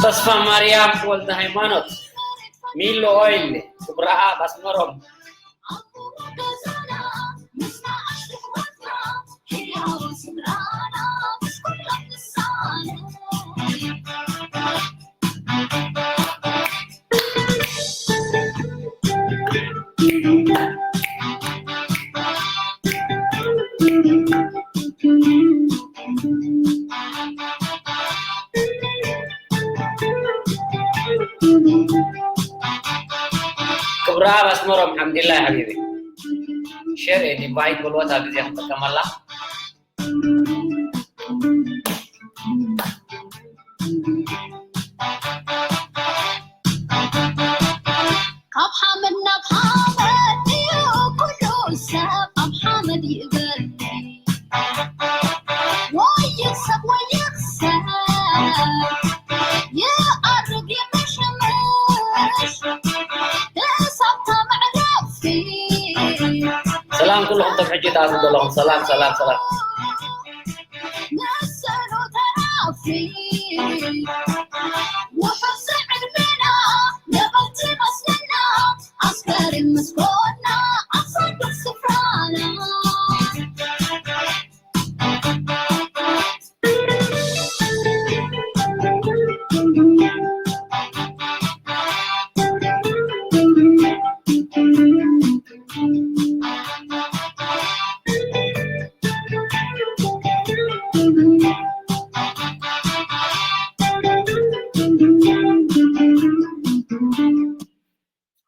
ተስፋ ማርያም ወልደ ሃይማኖት፣ ሚሎ ኦይል፣ ክብረኣብ ኣስመሮም። ክብረኣብ ኣስመሮም ሓምዲላይ ሓቢቢ፣ ሸር ኤንድ ኢንቫይት በልዎ፣ እታ ግዜ ክንጥቀመላ። ካብ ሓመድ ናብ ሓመድ እዩ ኩሉ ሰብ ኣብ ሓመድ ይእበል። ወይ ይኽሰብ ወይ ይኽሰብ፣ ይኣርግ ይምሽምሽ፣ ክሳብታ መዕረፊ። ሰላም ኩልኹም፣ ከም ሕጂ ትኣትዉ ዘለኹም፣ ሰላም፣ ሰላም፣ ሰላም። መሰሉ ተራፊ፣ ውሑስ ዕድሜና ነበርቲ መስለና፣ ኣስከሪ ምስ ኮና ኣብ ሳንዱቕ ስፍራና።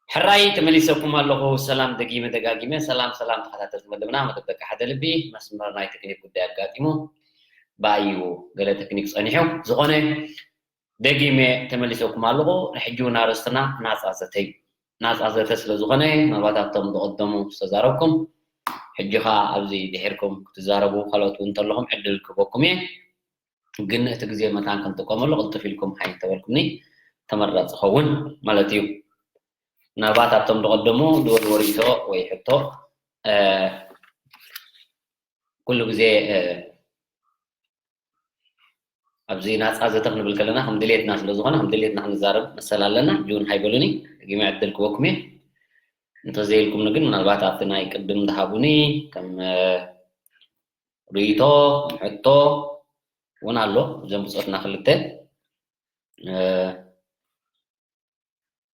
ሕራይ ተመሊሰኩም ኣለኹ። ሰላም ደጊመ ደጋጊመ። ሰላም ሰላም ተኸታተልቲ መደብና፣ መደብ ደቂ ሓደ ልቢ። መስመር ናይ ቴክኒክ ጉዳይ ኣጋጢሙ ብኣዩ ገለ ቴክኒክ ጸኒሑ። ዝኾነ ደጊመ ተመሊሰኩም ኣለኹ። ንሕጂ እውን ኣርእስትና ናጻ ዘተ እዩ። ናጻ ዘተ ስለ ዝኾነ፣ ምናልባት ኣብቶም ዝቐደሙ ዝተዛረብኩም፣ ሕጂ ኸኣ ኣብዚ ድሒርኩም ክትዛረቡ፣ ካልኦት እውን እንተለኹም ዕድል ክህበኩም እየ። ግን እቲ ግዜ መታን ክንጥቀመሉ ቅልጥፍ ኢልኩም ሃይ እንተበልኩምኒ ተመራጺ ኸውን ማለት እዩ። ምናልባት ኣብቶም ዝቐደሙ ዝበልዎ ርእይቶ ወይ ሕቶ፣ እ፣ ኩሉ ግዜ፣ እ፣ ኣብዚ ናጻ ዘተ ክንብል ከለና ከም ድሌትና ስለ ዝኾነ፣ ከም ድሌትና ክንዛረብ መሰል ኣለና። ሕጂ እውን ሃይ በሉኒ፣ ደጊመ ዕድል ክህበኩም እየ። እንተዘይልኩምኒ ግን ምናልባት ኣብቲ ናይ ቅድም ዝሃቡኒ ከም፣ እ፣ ርእይቶ፣ ከም ሕቶ እውን ኣሎ። እዞም ብጾትና ክልተ፣ እ፣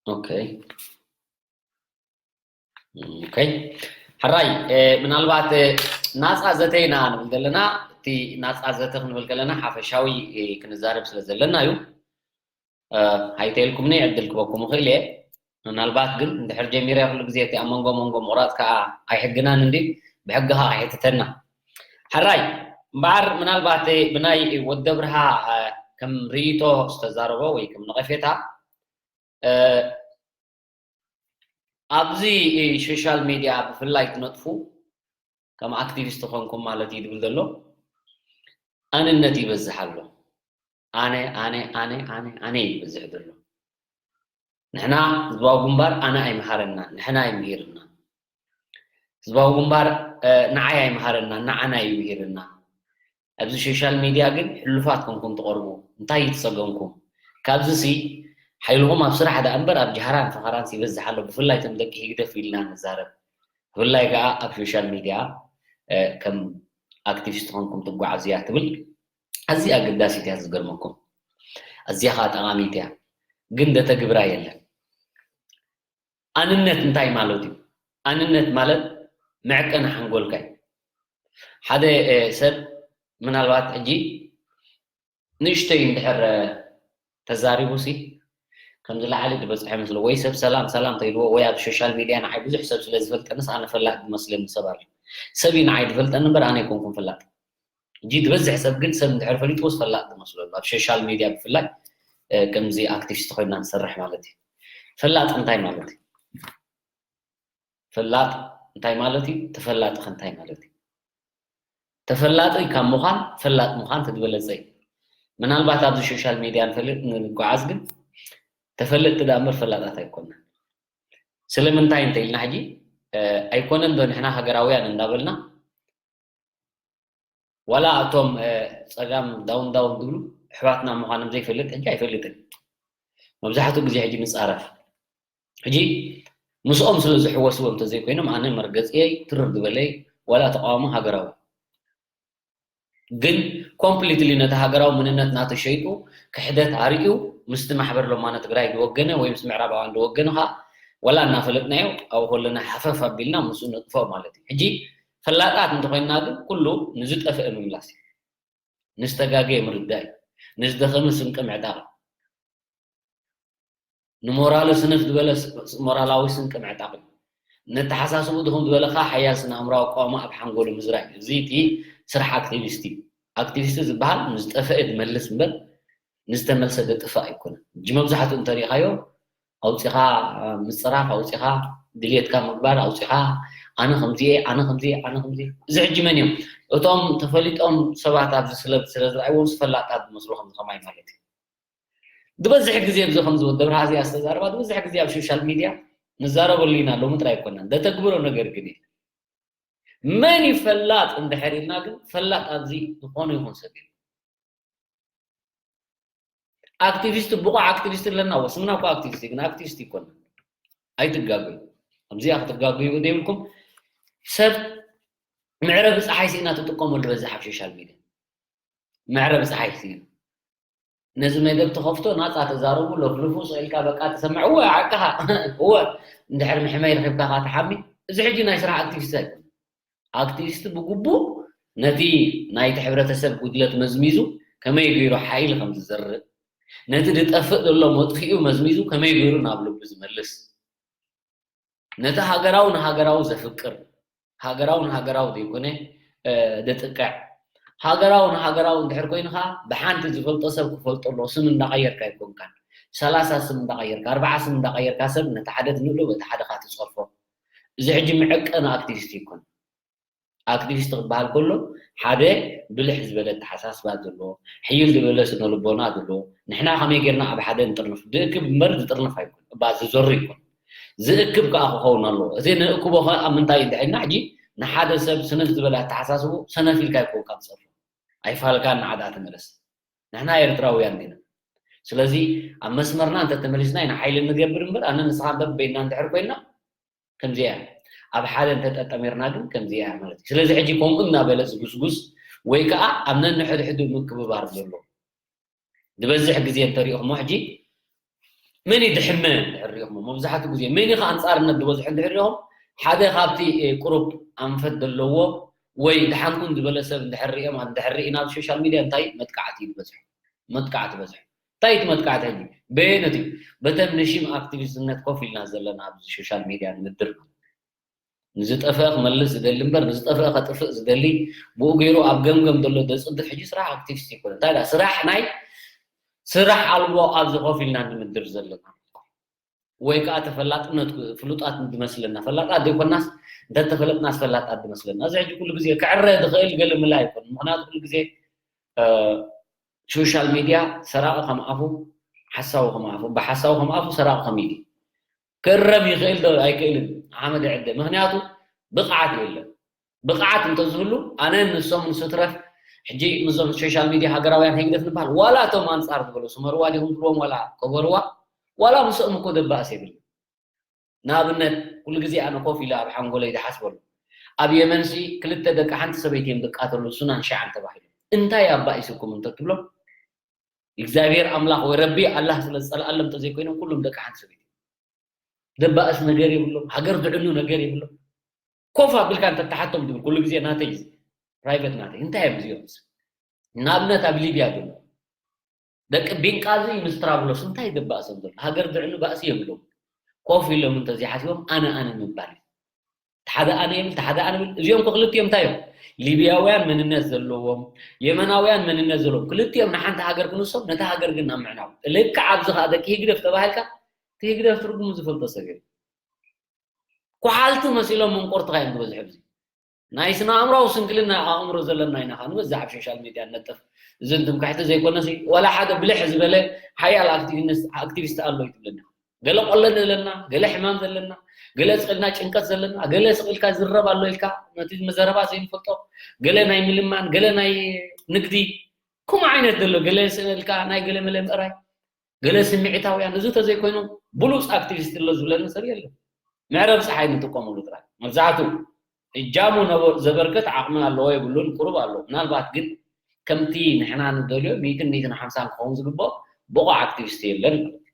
ኦኬ። ኦኬ። ሕራይ፣ እ፣ ምናልባት፣ እ፣ ናጻ ዘተ ኢና ንብል ዘለና። እቲ ናጻ ዘተ ክንብል ከለና ሓፈሻዊ፣ እ፣ ክንዛረብ ስለ ዘለና እዩ። እ፣ ሃይ ተልኩምኒ ዕድል ክበኩም እኽእል እየ። ምናልባት ግን እንድሕር ጀሚረ ኩሉ ግዜ እቲ ኣብ መንጎ መንጎ ምቑራጽ ከኣ ኣይሕግናን እንዲ፣ ብሕጊ ከኣ ኣይሕትተና። ሕራይ፣ እምበኣር ምናልባት፣ እ፣ ብናይ ወዲ ኣብርሃ፣ እ፣ ከም ርእይቶ ዝተዛረቦ ወይ ከም ነቐፌታ፣ እ፣ ኣብዚ ሶሻል ሚድያ ብፍላይ ትነጥፉ፣ ከም ኣክቲቪስት ኮንኩም ማለት እዩ ዝብል ዘሎ፣ ኣነነት ይበዝሕ ኣሎ። ኣነ፣ ኣነ፣ ኣነ፣ ኣነ፣ ኣነ እዩ ዝበዝሕ ዘሎ። ንሕና ህዝባዊ ግንባር ኣነ ኣይምሃረና፣ ንሕና ኣይምሂርና። ህዝባዊ ግንባር፣ እ፣ ንዓይ ኣይምሃረና፣ ንዓና እዩ ምሂርና። ኣብዚ ሶሻል ሚድያ ግን ሕሉፋት ኮንኩም ትቐርቡ። እንታይ እዩ እቲ ጸገምኩም? ካብዚ ሲ ሓይልኹም ኣብ ስራሕ ደኣ እምበር ኣብ ጃህራን ፈኸራን ሲ ይበዝሕ ኣሎ። ብፍላይ እቶም ደቂ ህግደፍ ኢልና ንዛረብ። ብፍላይ ከኣ ኣብ ሶሻል ሚድያ፣ እ፣ ከም ኣክቲቪስት ኮንኩም ትጓዓዙ እያ ትብል። ኣዝያ ኣገዳሲት እያ፣ ዝገርመኩም። ኣዝያ ከኣ ጠቓሚት እያ። ግን ደተግብራ የለን። ኣንነት እንታይ ማለት እዩ? ኣንነት ማለት መዕቀኒ ሓንጎልካ እዩ። ሓደ፣ እ፣ ሰብ ምናልባት ሕጂ ንእሽተይ እንድሕር፣ እ፣ ተዛሪቡ ሲ ከምዚ ላዕሊ ዝበጽሐ መስሎ፣ ወይ ሰብ ሰላም ሰላም ተይልዎ፣ ወይ ኣብ ሶሻል ሚድያ ንዓይ ብዙሕ ሰብ ስለ ዝፈልጠንስ ኣነ ፈላጥ ዝመስለኒ ሰብ ኣሎ። ሰብ እዩ ንዓይ ዝፈልጠኒ እምበር ኣነ ኣይኮንኩን ፈላጥ። ሕጂ ዝበዝሕ ሰብ ግን ሰብ እንድሕር ፈሊጥዎስ ፈላጥ ዝመስሎ ኣሎ። ኣብ ሶሻል ሚድያ ብፍላይ፣ እ፣ ከምዚ ኣክቲቪስት ኮይና ንሰርሕ ማለት እዩ። ፈላጥ እንታይ ማለት እዩ? ፈላጥ እንታይ ማለት እዩ? ተፈላጢ ከ እንታይ ማለት እዩ? ተፈላጢ ካብ ምዃን ፈላጥ ምዃን እቲ ዝበለጸ እዩ። ምናልባት ኣብዚ ሶሻል ሚድያ ንፈልጥ ንጓዓዝ ግን ተፈለጥቲ ደኣ እምበር ፈላጣት ኣይኮንና። ስለምንታይ እንተ ኢልና ሕጂ፣ እ፣ ኣይኮነን ዶ ንሕና ሃገራውያን እንዳበልና ዋላ እቶም፣ እ፣ ጸጋም ዳውን ዳውን ዝብሉ ኣሕዋትና ምዃኖም ዘይፈልጥ ሕጂ ኣይፈልጥን። መብዛሕትኡ ግዜ ሕጂ ንጻረፍ። ሕጂ ምስኦም ስለ ዝሕወስዎ እንተዘይኮይኖም ኣነ መርገጽየይ ትርር ዝበለይ ዋላ ተቃውሞ ሃገራዊ። ግን ኮምፕሊትሊ ነቲ ሃገራዊ መንነት ናተሸይጡ ክሕደት ኣርእዩ ምስቲ ማሕበር ለማኖ ትግራይ ዝወገነ ወይ ምስ ምዕራባውያን ዝወገነ ከዓ ዋላ እናፈለጥናዮ ኣብኡ ከለና ሓፈፍ ኣቢልና ምስኡ ነጥፍኦ ማለት እዩ። ሕጂ ፈላጣት እንተኮይንና ግን ኩሉ ንዝጠፍአ ምምላስ እዩ። ንዝተጋገየ ምርዳእ እዩ። ንዝደኸመ ስንቂ ምዕጣቕ እዩ። ንሞራሉ ስንፍ ዝበለ ስ- ሞራላዊ ስንቂ ምዕጣቕ እዩ። ነተሓሳስቡ ድኹም ዝበለ ከዓ ሓያል ስነ ኣእምራዊ ኣቃውማ ኣብ ሓንጎሉ ምዝራእ እዩ። እዚ እቲ ስራሕ ኣክቲቪስት እዩ። ኣክቲቪስት ዝበሃል ንዝጠፍአ ዝመልስ እምበር ንዝተመልሰ ዘጥፍእ ኣይኮነን። እጂ መብዛሕትኡ እንተሪኢኻዮ ኣውፂኻ ምፅራፍ፣ ኣውፂኻ ድልየትካ ምግባር፣ ኣውፂኻ ኣነ ከምዚ እየ፣ ኣነ ከምዚ እየ፣ ኣነ ከምዚ እየ። እዚ ሕጂ መን እዮም እቶም ተፈሊጦም ሰባት ኣብዚ ስለ ስለ ዝረኣይዎም ፈላጣት ዝመስሉ ከምዚ ከማይ ማለት እዩ። ዝበዝሕ ግዜ እዚ ከምዚ ወዲ ኣብርሃ እዚኣ ዝተዛረባ ዝበዝሕ ግዜ ኣብ ሶሻል ሚድያ ንዛረበሉ ኢና ሎሚ ጥራይ ኣይኮናን ደተግብሮ ነገር ግን እዩ። መን እዩ ፈላጥ እንድሕር ኢልና ግን ፈላጥ ኣብዚ ዝኾነ ይኹን ሰብ እዩ። ኣክቲቪስት ብቑዕ ኣክቲቪስት ኣለና ወ ስምና እኮ ኣክቲቪስት ግን ኣክቲቪስት ይኮን ኣይትጋገዩ። ኣብዚኣ ክትጋገዩ ዘይብልኩም ሰብ መዕረቢ ፀሓይ ስኢና ትጥቀመሉ በዚ ኣብ ሶሻል ሚድያ መዕረቢ ፀሓይ ስኢና ነዚ መደብ ተኸፍቶ ናፃ ተዛረቡ ለፍልፉ ስኢልካ በቃ ተሰምዐ እወ ዓቅኻ እወ እንድሕር ምሕመይ ረኺብካ ካ ተሓሚ እዚ ሕጂ ናይ ስራሕ ኣክቲቪስት ኣይኮን ኣክቲቪስት ብግቡእ ነቲ ናይቲ ሕብረተሰብ ጉድለት መዝሚዙ ከመይ ገይሩ ሓይሊ ከም ዝዘርእ ነቲ ዝጠፍእ ዘሎ መጥፊኡ መዝሚዙ ከመይ ገይሩ ናብ ልቡ ዝመልስ ነቲ ሃገራዊ ንሃገራዊ ዘፍቅር ሃገራዊ ንሃገራዊ ዘይኮነ ዘጥቅዕ ሃገራዊ ንሃገራዊ እንድሕር ኮይኑ ከዓ ብሓንቲ ዝፈልጦ ሰብ ክፈልጦ ኣለዎ ስም እንዳቀየርካ ኣይኮንካን ሰላሳ ስም እንዳቀየርካ ኣርባዓ ስም እንዳቀየርካ ሰብ ነቲ ሓደ ትንእሎ በቲ ሓደ ከዓ ትፀርፎ እዚ ሕጂ መዐቀኒ ኣክቲቪስት ይኮን ኣክቲቪስት ክበሃል ከሎ ሓደ ብልሕ ዝበለ ኣተሓሳስባ ዘለዎ ሕይል ዝበለ ስነ ልቦና ዘለዎ ንሕና ከመይ ጌርና ኣብ ሓደ ንጥርንፍ ዝእክብ እምበር ዝጥርንፍ ኣይኮን እባ ዝዘሩ ይኮን ዝእክብ ከዓ ክኸውን ኣለዎ እቲ ንእክቦ ከ ኣብ ምንታይ እንድሕልና ሕጂ ንሓደ ሰብ ስንፍ ዝበለ ኣተሓሳስቡ ሰነፍ ኢልካ ይኮንካ ትፀርፎ ኣይፋልካን ንዓዳ ተመለስ ንሕና ኤርትራውያን ዲና ስለዚ ኣብ መስመርና እንተተመሊስና ኢና ሓይሊ ንገብር እምበር ኣነ ንስኻ በበይና እንድሕር ኮይና ከምዚኣ እያ ኣብ ሓደ እንተጠጠሚርና ግን ከምዚኣ እያ ማለት እዩ ስለዚ ሕጂ ከምኡ እናበለ ዝጉስጉስ ወይ ከዓ ኣብ ነንሕድሕዱ ምክብባር ዘሎ ዝበዝሕ ግዜ እንተሪኢኹሞ ሕጂ መን እዩ ድሕመ እንድሕር ሪኢኹሞ መብዛሕትኡ ግዜ መን እዩ ከዓ ኣንፃርነት ዝበዝሑ እንድሕር ሪኢኹም ሓደ ካብቲ ቁሩብ ኣንፈት ዘለዎ ወይ ድሓንኩን ዝበለ ሰብ እንድሕር ሪኦም እንድሕር ሪኢና ኣብ ሶሻል ሚድያ እንታይ መጥቃዕቲ እዩ ዝበዝሑ መጥቃዕቲ በዝሑ እንታይ እቲ መጥቃዕቲ ሕጂ በየነት እዩ በተን ንሽም ኣክቲቪስትነት ኮፍ ኢልና ዘለና ኣብዚ ሶሻል ሚድያ ንምድር ንዝጠፍአ ክመልስ ዝደሊ እምበር ንዝጠፍአ ከጥፍእ ዝደሊ ብኡ ገይሩ ኣብ ገምገም ዘሎ ዘፅድፍ ሕጂ ስራሕ ኣክቲቪስት ይኮነ እንታይ ስራሕ ናይ ስራሕ ኣልቦ ኣብዚ ኮፍ ኢልና ንምድር ዘለና ወይ ከዓ ተፈላጥነት ፍሉጣት ዝመስለና ፈላጣት ዘይኮናስ እንተተፈለጥናስ ፈላጣት ዝመስለና እዚ ሕጂ ኩሉ ግዜ ክዕረ ዝኽእል ገለ ምላ ኣይኮን ምክንያቱ ኩሉ ግዜ ሶሻል ሚድያ ሰራቂ ከም ኣፉ ሓሳዊ ከም ኣፉ ብሓሳዊ ከም ኣፉ ሰራቂ ከም ኢዱ ክእረም ይኽእል ዶ ኣይክእልን ሓመድ ዕደ ምክንያቱ ብቕዓት የለን ብቕዓት እንተዝህሉ ኣነ ንሶም ንሱ ትረፍ ሕጂ ምስዞም ሶሻል ሚድያ ሃገራውያን ህግደፍ ንበሃል ዋላ እቶም ኣንፃር ዝበሉ ስመርዋ ዲኹም ትብልዎም ዋላ ከበርዋ ዋላ ምስኦም እኮ ደባእስ የብል ንኣብነት ኩሉ ግዜ ኣነ ኮፍ ኢለ ኣብ ሓንጎለይ ዝሓስበሉ ኣብ የመንሲ ክልተ ደቂ ሓንቲ ሰበይቲ እዮም ዝቃተሉ ሱናን ሸዓን ተባሂሉ እንታይ ኣባኢስኩም እንተትብሎም እግዚኣብሔር ኣምላኽ ወይ ረቢ ኣላህ ስለ ዝፀልኣሎም እንተዘይኮይኖም ኩሎም ደቂ ሓንቲ ሰበይቲ ደባእስ ነገር የብሎም ሃገር ዝዕኑ ነገር የብሎም ኮፍ ኣቢልካ እንተተሓቶም ዝብል ኩሉ ግዜ ናተይ እዩ ፕራይቨት ናተይ እንታይ እዮም እዚኦም ንኣብነት ኣብ ሊብያ ዘሎ ደቂ ቤንቃዚ ምስ ትራብሎስ እንታይ ደባእሶም ዘሎ ሃገር ዝዕኑ ባእሲ የብሎም ኮፍ ኢሎም እንተዘይሓሲቦም ኣነ ኣነ ምባል ሓደ ኣነ ይብል ሓደ ኣነ ብል እዚኦም ክልቲኦም እንታይ እዮም ሊብያውያን መንነት ዘለዎም የመናውያን መንነት ዘለዎም ክልቲኦም ንሓንቲ ሃገር ክንሶም ነታ ሃገር ግን ናብ ምዕናው ልክዕ ኣብዚ ከዓ ደቂ ህግደፍ ተባሂልካ እቲ ህግደፍ ትርጉሙ ዝፈልጦ ሰብ የለን ኩሓልቲ መሲሎም መንቆርትኻ እዮም ዝበዝሑ ኣብዚ ናይ ስነ ኣእምራዊ ስንክልና ኣእምሮ ዘለና ኢና ካ ንበዝሕ ኣብ ሶሻል ሚድያ ነጥፍ እዚ እንትምክሕቲ ዘይኮነሲ ዋላ ሓደ ብልሕ ዝበለ ሓያል ኣክቲቪስት ኣሎ ይትብለና ገለ ቆለን ዘለና ገለ ሕማም ዘለና ገለ ስቕልና ጭንቀት ዘለና ገለ ስቕልካ ዝረብ ኣሎ ኢልካ ነቲ መዘረባ ዘይንፈልጦ ገለ ናይ ምልማን ገለ ናይ ንግዲ ከምኡ ዓይነት ዘሎ ገለ ስእልካ ናይ ገለ መለ ምእራይ ገለ ስምዒታውያን፣ እዚ ተዘይኮይኑ ብሉፅ ኣክቲቪስት ኣሎ ዝብለኒ ሰብ የለን። መዕረብ ፀሓይ ንጥቀመሉ ጥራይ። መብዛሕቱ እጃሙ ዘበርከት ዓቕሚ ኣለዎ የብሉን፣ ቁሩብ ኣሎ። ምናልባት ግን ከምቲ ንሕና ንደልዮ ሚእትን ሚእትን ሓምሳን ክኸውን ዝግብኦ ብቑዕ ኣክቲቪስት የለን ማለት እዩ።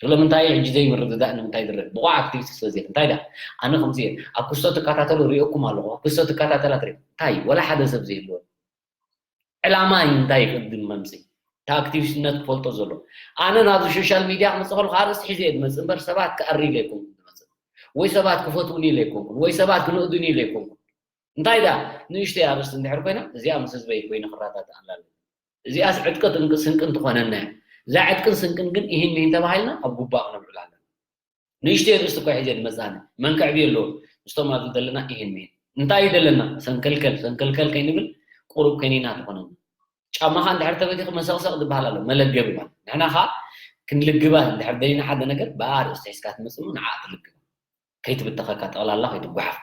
ስለምንታይ ሕጂ ዘይምርድዳእ ንምንታይ ዝረአ? ብቑዕ ኣክቲቪስት ስለ ዘየለ። እንታይ ደኣ? ኣነ ከምዚ እየ። ኣብ ክስቶ ትከታተሉ ሪኦኩም ኣለኹ። ኣብ ክስቶ ትከታተላ ትርኢ። እንታይ? ወላ ሓደ ሰብ ዘይህልዎ። ዕላማ እንታይ ቅድም መምፅኢ? እቲ ኣክቲቪስትነት ክፈልጦ ዘሎ። ኣነ ናብዚ ሶሻል ሚድያ ክመፅእ ከለኹ ኣርእስቲ ሒዘ እየ ዝመፅእ እምበር ሰባት ክኣሪ ኢለ ኣይኮንኩን ዝመፅእ። ወይ ሰባት ክፈትውኒ ኢለ ኣይኮንኩን። ወይ ሰባት ክንእዱኒ ኢለ ኣይኮንኩን። እንታይ ደኣ? ንእሽተይ ኣርእስቲ እንድሕር ኮይና፣ እዚኣ ምስ ህዝበይ ኮይነ ክረዳዳእ ኣለኒ። እዚኣስ ዕጥቂ ጥንቂ-፣ ስንቂ እንትኾነና እያ። እዛ ዕጥቅን ስንቅን ግን ይህን ይህን ተባሂልና ኣብ ጉባእ ክነብዕላ ኣለና። ንእሽተይ ኣርእስቲ እኮ ሒዘ ዝመፅእ ኣነ። መን ከዕብዮ ኣለዎ? ምስቶም ኣብዚ ዘለና ይህን ይህን። እንታይ እዩ ዘለና? ሰንከልከል፣ ሰንከልከል ከይንብል ቁሩብ ከኒና ትኾነና። ጫማኻ እንድሕር ተበቲኹ መሰቕሰቕ ዝበሃል ኣሎ፣ መለገቢ ማለት። ንሕና ኸኣ ክንልግባ እንድሕር ደሊና ሓደ ነገር፣ ብኣ ኣርእስቲ ሒዝካ ትመፅእ እሞ ንዓ ትልግባ። ከይትብተኸካ ጠቕላላ ከይትጓሓፍ።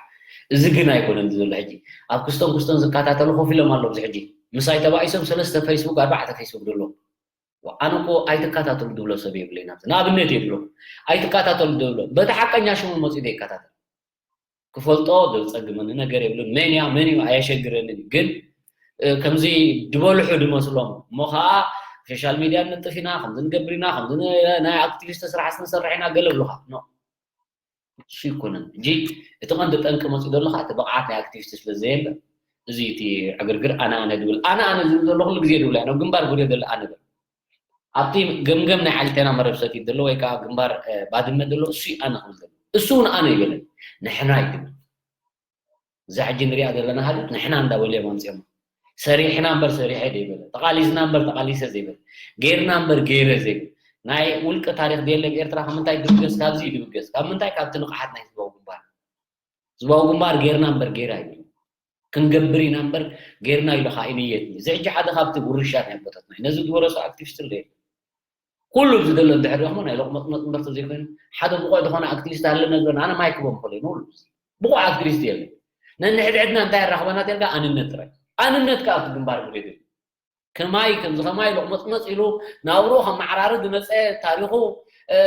እዚ ግን ኣይኮነን ዘሎ ሕጂ። ኣብ ክስቶን ክስቶን ዝከታተሉ ኮፍ ኢሎም ኣለዉ ኣብዚ ሕጂ። ምሳይ ተባኢሶም ሰለስተ ፌስቡክ፣ ኣርባዕተ ፌስቡክ ዘሎ። ኣነ እኮ ኣይትከታተሉ ድብሎ ሰብ የብለይን ኣብዚ። ንኣብነት እየ ድብሎ። ኣይትከታተሉ ድብሎ። በቲ ሓቀኛ ሽሙ መፂኡ ዘይከታተል። ክፈልጦ ዘጸግመኒ ነገር የብሉን። መን እያ፣ መን እዩ ኣየሸግረንን እዩ። ግን፣ እ፣ ከምዚ ድበልሑ ድመስሎም። እሞ ኸኣ ሶሻል ሚድያ ንጥፍ ኢና፣ ከምዚ ንገብር ኢና፣ ከምዚ ን-፣ ናይ ኣክቲቪስት ስራሕ ንሰርሕ ኢና፣ ገለ ብሉኻ። ኖ። እሱ ኣይኮነን። ሕጂ እቲ ቀንዲ ጠንቂ መፂኡ ዘሎ ኸኣ እቲ ብቕዓት ናይ ኣክቲቪስት ስለ ዘየለ፣ እዚ እቲ ዕግርግር ኣነ ኣነ ድብል፣ ኣነ ኣነ ዝብል ዘሎ ኩሉ ግዜ ድብል እያ። ናብ ግንባር ጉድዮ ዘሎ ኣነ ድብል። ኣብቲ ገምገም ናይ ዓሊቴና መረብ ሰቲት ዘሎ ወይ ከዓ ግንባር፣ እ፣ ባድመ ዘሎ እሱ ኣነ ክብል ዘሎ። እሱ እውን ኣነ ይበለን። ንሕና ይብል። እዛ ሕጂ ንሪኣ ዘለና ሃገር ንሕና እንዳበሉ እዮም ኣምፅኦማ። ሰሪሕና እምበር ሰሪሐ ዘይበለ፣ ተቓሊስና እምበር ተቓሊሰ ዘይበለ፣ ጌርና እምበር ጌረ ዘይበለ። ናይ ውልቂ ታሪኽ ድየለ ኣብ ኤርትራ ካብ ምንታይ ድብገስ? ካብዚ እዩ ድብገስ። ካብ ምንታይ? ካብቲ ንቕሓት ናይ ህዝባዊ ግንባር። ህዝባዊ ግንባር ጌርና እምበር ጌረ ኣይብልን። ክንገብር ኢና እምበር ጌርና ኢሉ ኸዓ ይንየት እዩ። እዚ ሕጂ ሓደ ካብቲ ውርሻ ናይ ኣቦታትና እዩ። ነዚ ዝወረሱ ኣክቲቪስት ኣሎ የለን። ኩሉ ኣብዚ ዘሎ እንድሕር ረኽቦ ናይ ሎቕመጥመጥ እምበር ተዘይኮይኑ፣ ሓደ ብቑዕ ዝኾነ ኣክቲቪስት ኣለና ዝብል ኣነ ማይክ ቦም ኮሎ ይኖር። ብቑዕ ኣክቲቪስት የለን። ነንሕድሕድና እንታይ የራኽበና ተልካ? ኣንነት ጥራይ። ኣንነት ከኣ ኣብቲ ግንባር ግደድ። ከማይ፣ ከምዚ ከማይ ሎቕመጥመጥ ኢሉ ናብርኡ ከመዓራሪ ዝመጸ፣ ታሪኹ፣ እ፣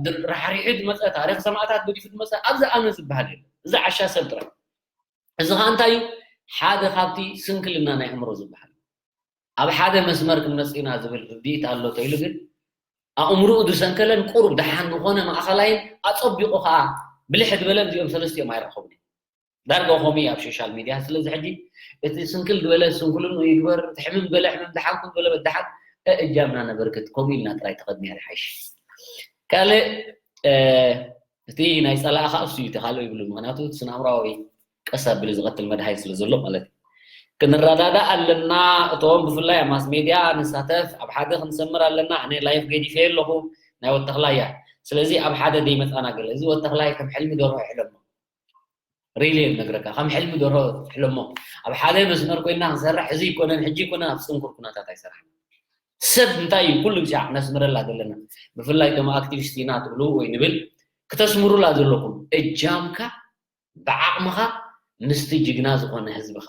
ድ-፣ ራሕሪሑ ዝመጸ፣ ታሪኽ ሰማእታት ገዲፉ ዝመጸ፣ ኣብዚ ኣነ ዝበሃል የለን። እዚ ዓሻ ሰብ ጥራይ። እዚ ኸኣ እንታይ እዩ? ሓደ ካብቲ ስንክልና ናይ ኣእምሮ ዝበሃል። ኣብ ሓደ መስመር ክንመጽእ ኢና ዝብል ርድኢት ኣሎ ተይሉ ግን፣ ኣእምሮኡ ዝሰንከለን ቁሩብ ደሓን ዝኾነ ማእኸላይን ኣጸቢቑ ኸኣ ብልሕ ዝበለን እዚኦም ሰለስቲኦም ኣይረኸቡን እዮም። ዳርጋ ከምኡ እዩ ኣብ ሶሻል ሚድያ። ስለዚ ሕጂ እቲ ስንክል ዝበለ ስንክልንኡ ይግበር፣ እቲ ሕምም ዝበለ ሕምም፣ ደሓን ኩን ዝበለ በደሓን፣ እ፣ እጃምና ነበርክት፣ ከምኡ ኢልና ጥራይ ተኸድንያ ዝሓይሽ። ካልእ፣ እ፣ እቲ ናይ ጸላእኻ እሱ እዩ፣ እቲ ካልእ ይብሉ። ምኽንያቱ እቲ ስነ ኣእምሮኣዊ ቀስ ኣቢሉ ዝቐትል መድሃኒት ስለ ዘሎ ማለት እዩ። ክንረዳዳእ ኣለና። እቶም ብፍላይ ኣብ ማስ ሜድያ ንሳተፍ፣ ኣብ ሓደ ክንሰምር ኣለና። ኣነ ላይፍ ገዲፈ ኣለኹ፣ ናይ ወተኽላይ እያ። ስለዚ ኣብ ሓደ ደይመጻና ገለ። እዚ ወተኽላይ ከም ሕልሚ ደርሆ ይሕለሞ። ሪሊ እየ ዝነግረካ፣ ከም ሕልሚ ደርሆ ይሕለሞ። ኣብ ሓደ መስመር ኮይና ክንሰርሕ፣ እዚ ይኮነን፣ ሕጂ ይኮነን፣ ኣብ ጽንኩር ኩነታት ኣይሰርሕን። ሰብ እንታይ እዩ ኩሉ ግዜ ክነስምረላ ዘለና? ብፍላይ እቶም ኣክቲቪስት ኢና ትብሉ ወይ ንብል፣ ክተስምሩላ ዘለኩም እጃምካ ብዓቕምኻ ምስቲ ጅግና ዝኾነ ህዝብኻ፣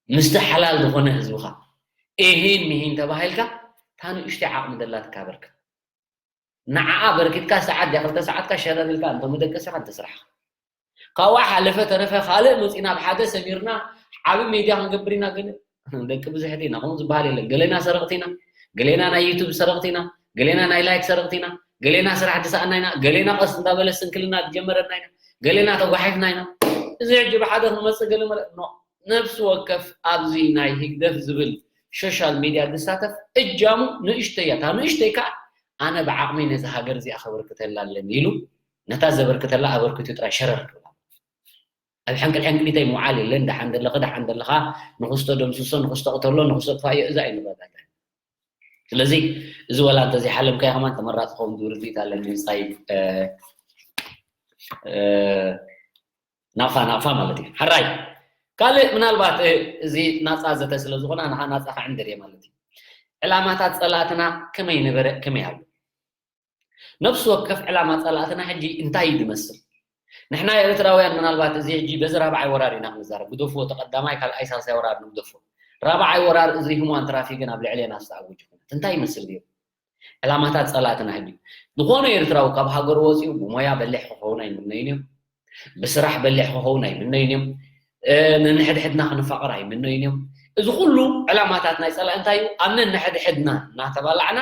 ምስቲ ሓላል ዝኾነ ህዝብኻ፣ ኢሂን ሚሂን ተባሂልካ፣ እታ ንእሽተይ ዓቕሚ ዘላትካ ኣበርክት። ንዓኣ ኣበርኪትካ ሰዓት ድያ ክልተ ሰዓትካ ሸረር ኢልካ እንተ መደቀስኻ እንተ ስራሕኻ። ካብኡ ሓለፈ ተረፈ ካልእ መፂና ኣብ ሓደ ሰሚርና ዓቢ ሜድያ ክንገብር ኢና ገለ። ደቂ ብዝሕቲ ኢና፣ ከምኡ ዝበሃል የለን። ገሌና ሰረቕቲ ኢና፣ ገሌና ናይ ዩቱብ ሰረቕቲ ኢና፣ ገሌና ናይ ላይክ ሰረቕቲ ኢና፣ ገሌና ስራሕ ዝሰኣና ኢና፣ ገሌና ቀስ እንዳበለ ስንክልና ዝጀመረና ኢና፣ ገሌና ተጓሒፍና ኢና። እዚ ሕጂ ብሓደ ክንመፅእ ገለ መለ-፣ ኖ። ነፍሲ ወከፍ ኣብዚ ናይ ህግደፍ ዝብል ሶሻል ሚድያ ዝሳተፍ እጃሙ ንእሽተይ እያ። እታ ንእሽተይ ከዓ ኣነ ብዓቕመይ ነዚ ሃገር እዚኣ ከበርክተላ ኣለኒ ኢሉ ነታ ዘበርክተላ ኣበርክቱ ጥራይ ሸረር ክብል። ኣብ ሕንቅል ሕንቅሊተይ ምውዓል የለን። ደሓን ዘለኺ፣ ደሓን ዘለኻ፣ ንኽስቶ ደምስሶ፣ ንኽስቶ ቅተሎ፣ ንኽስቶ ጥፋዮ፣ እዛ ኣይንረዳዳእ። ስለዚ እዚ ወላ እንተዘይሓለምካዮ ከማን ተመራፂ ክኸውን ዝብል ርድኢት ኣለኒ። ምሳይ፣ እ፣ እ፣ ናቕፋ ናቕፋ ማለት እዩ። ሕራይ ካልእ ምናልባት፣ እ፣ እዚ ናፃ ዘተ ስለ ዝኾነ ኣነ ኸዓ ናፃ ክዕንድር እየ ማለት እዩ። ዕላማታት ፀላእትና ከመይ ነበረ፣ ከመይ ኣሎ? ነፍሲ ወከፍ ዕላማ ፀላእትና ሕጂ እንታይ እዩ ዝመስል? ንሕና ኤርትራውያን ምናልባት እዚ ሕጂ በዚ ራብዓይ ወራር ኢና ክንዛረብ። ግደፍዎ፣ እቲ ቀዳማይ ካልኣይ ሳልሳይ ወራር ንግደፎ። ራብዓይ ወራር እዚ ህሙዋን ትራፊክን ኣብ ልዕሌና ዝተኣወጀ ኩነት እንታይ ይመስል ነይሩ? ዕላማታት ጸላእትና ህልዩ ዝኾነ ኤርትራዊ ካብ ሃገሩ ወፂኡ ብሞያ በሊሕ ክኸውን ኣይምነይን እዮም። ብስራሕ በሊሕ ክኸውን ኣይምነይን እዮም። እ፣ ነንሕድሕድና ክንፋቐር ኣይምነይን እዮም። እዚ ኩሉ ዕላማታት ናይ ጸላኢ እንታይ እዩ? ኣብ ነንሕድሕድና እናተባላዕና፣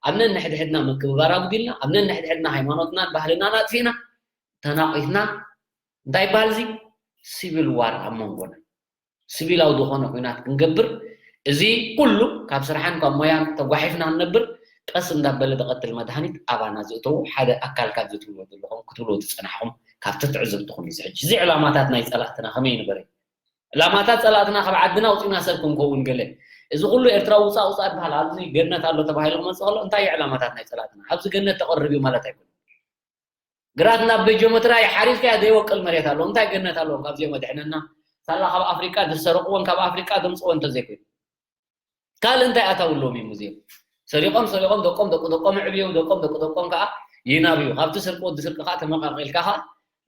ኣብ ነንሕድሕድና ምክብባር ኣጉዲልና፣ ኣብ ነንሕድሕድና ሃይማኖትናን ባህልናን ኣጥፊእና፣ ተናቒትና፣ እንታይ ይበሃል እዚ? ሲቪል ዋር ኣብ መንጎና። ሲቪላዊ ዝኾነ ኲናት ክንገብር፣ እዚ ኩሉ ካብ ስራሕን ካብ ሞያን ተጓሒፍና ንነብር፣ ቀስ እንዳበለ ዝቐትል መድሃኒት ኣባና ዝእተዉ ሓደ ኣካል ካብዚ ትብልዎ ዘለኹም ክትብልዎ ዝጸናሕኹም ካብቲ ትዕዝብትኹም እዩ። እዚ ሕጂ እዚ ዕላማታት ናይ ጸላእትና ከመይ ይንበር እዩ? ዕላማታት ጸላእትና ካብ ዓድና ኣውጺእና ሰብ ክንከውን ገለ፣ እዚ ኩሉ ኤርትራዊ ውጻእ ውጻእ ይበሃል። ኣብዚ ገነት ኣሎ ተባሂሉ ክመጽእ ከሎ እንታይ እዩ ዕላማታት ናይ ጸላእትና? ኣብዚ ገነት ተቐርብ እዩ ማለት ኣይኮነን። ግራት ናብ በጆመትራ ይሓሪፍካያ ዘይወቅል መሬት ኣለዎም። እንታይ ገነት ኣለዎም ካብዚኦም ኣድሕነና? ሳላ ካብ ኣፍሪቃ ዝሰረቕዎን ካብ ኣፍሪቃ ዘምፅዎ እንተዘይኮይኑ ካልእ እንታይ ኣታዊ ኣለዎም እዮም እዚኦም? ሰሪቖም ሰሪቖም ደቆም ደቂ ደቆም ኣዕብዮም፣ ደቆም ደቂ ደቆም ከዓ ይናብዩ። ካብቲ ስርቂ ወዲ ስርቂ ከዓ ተመቃቂልካ ከዓ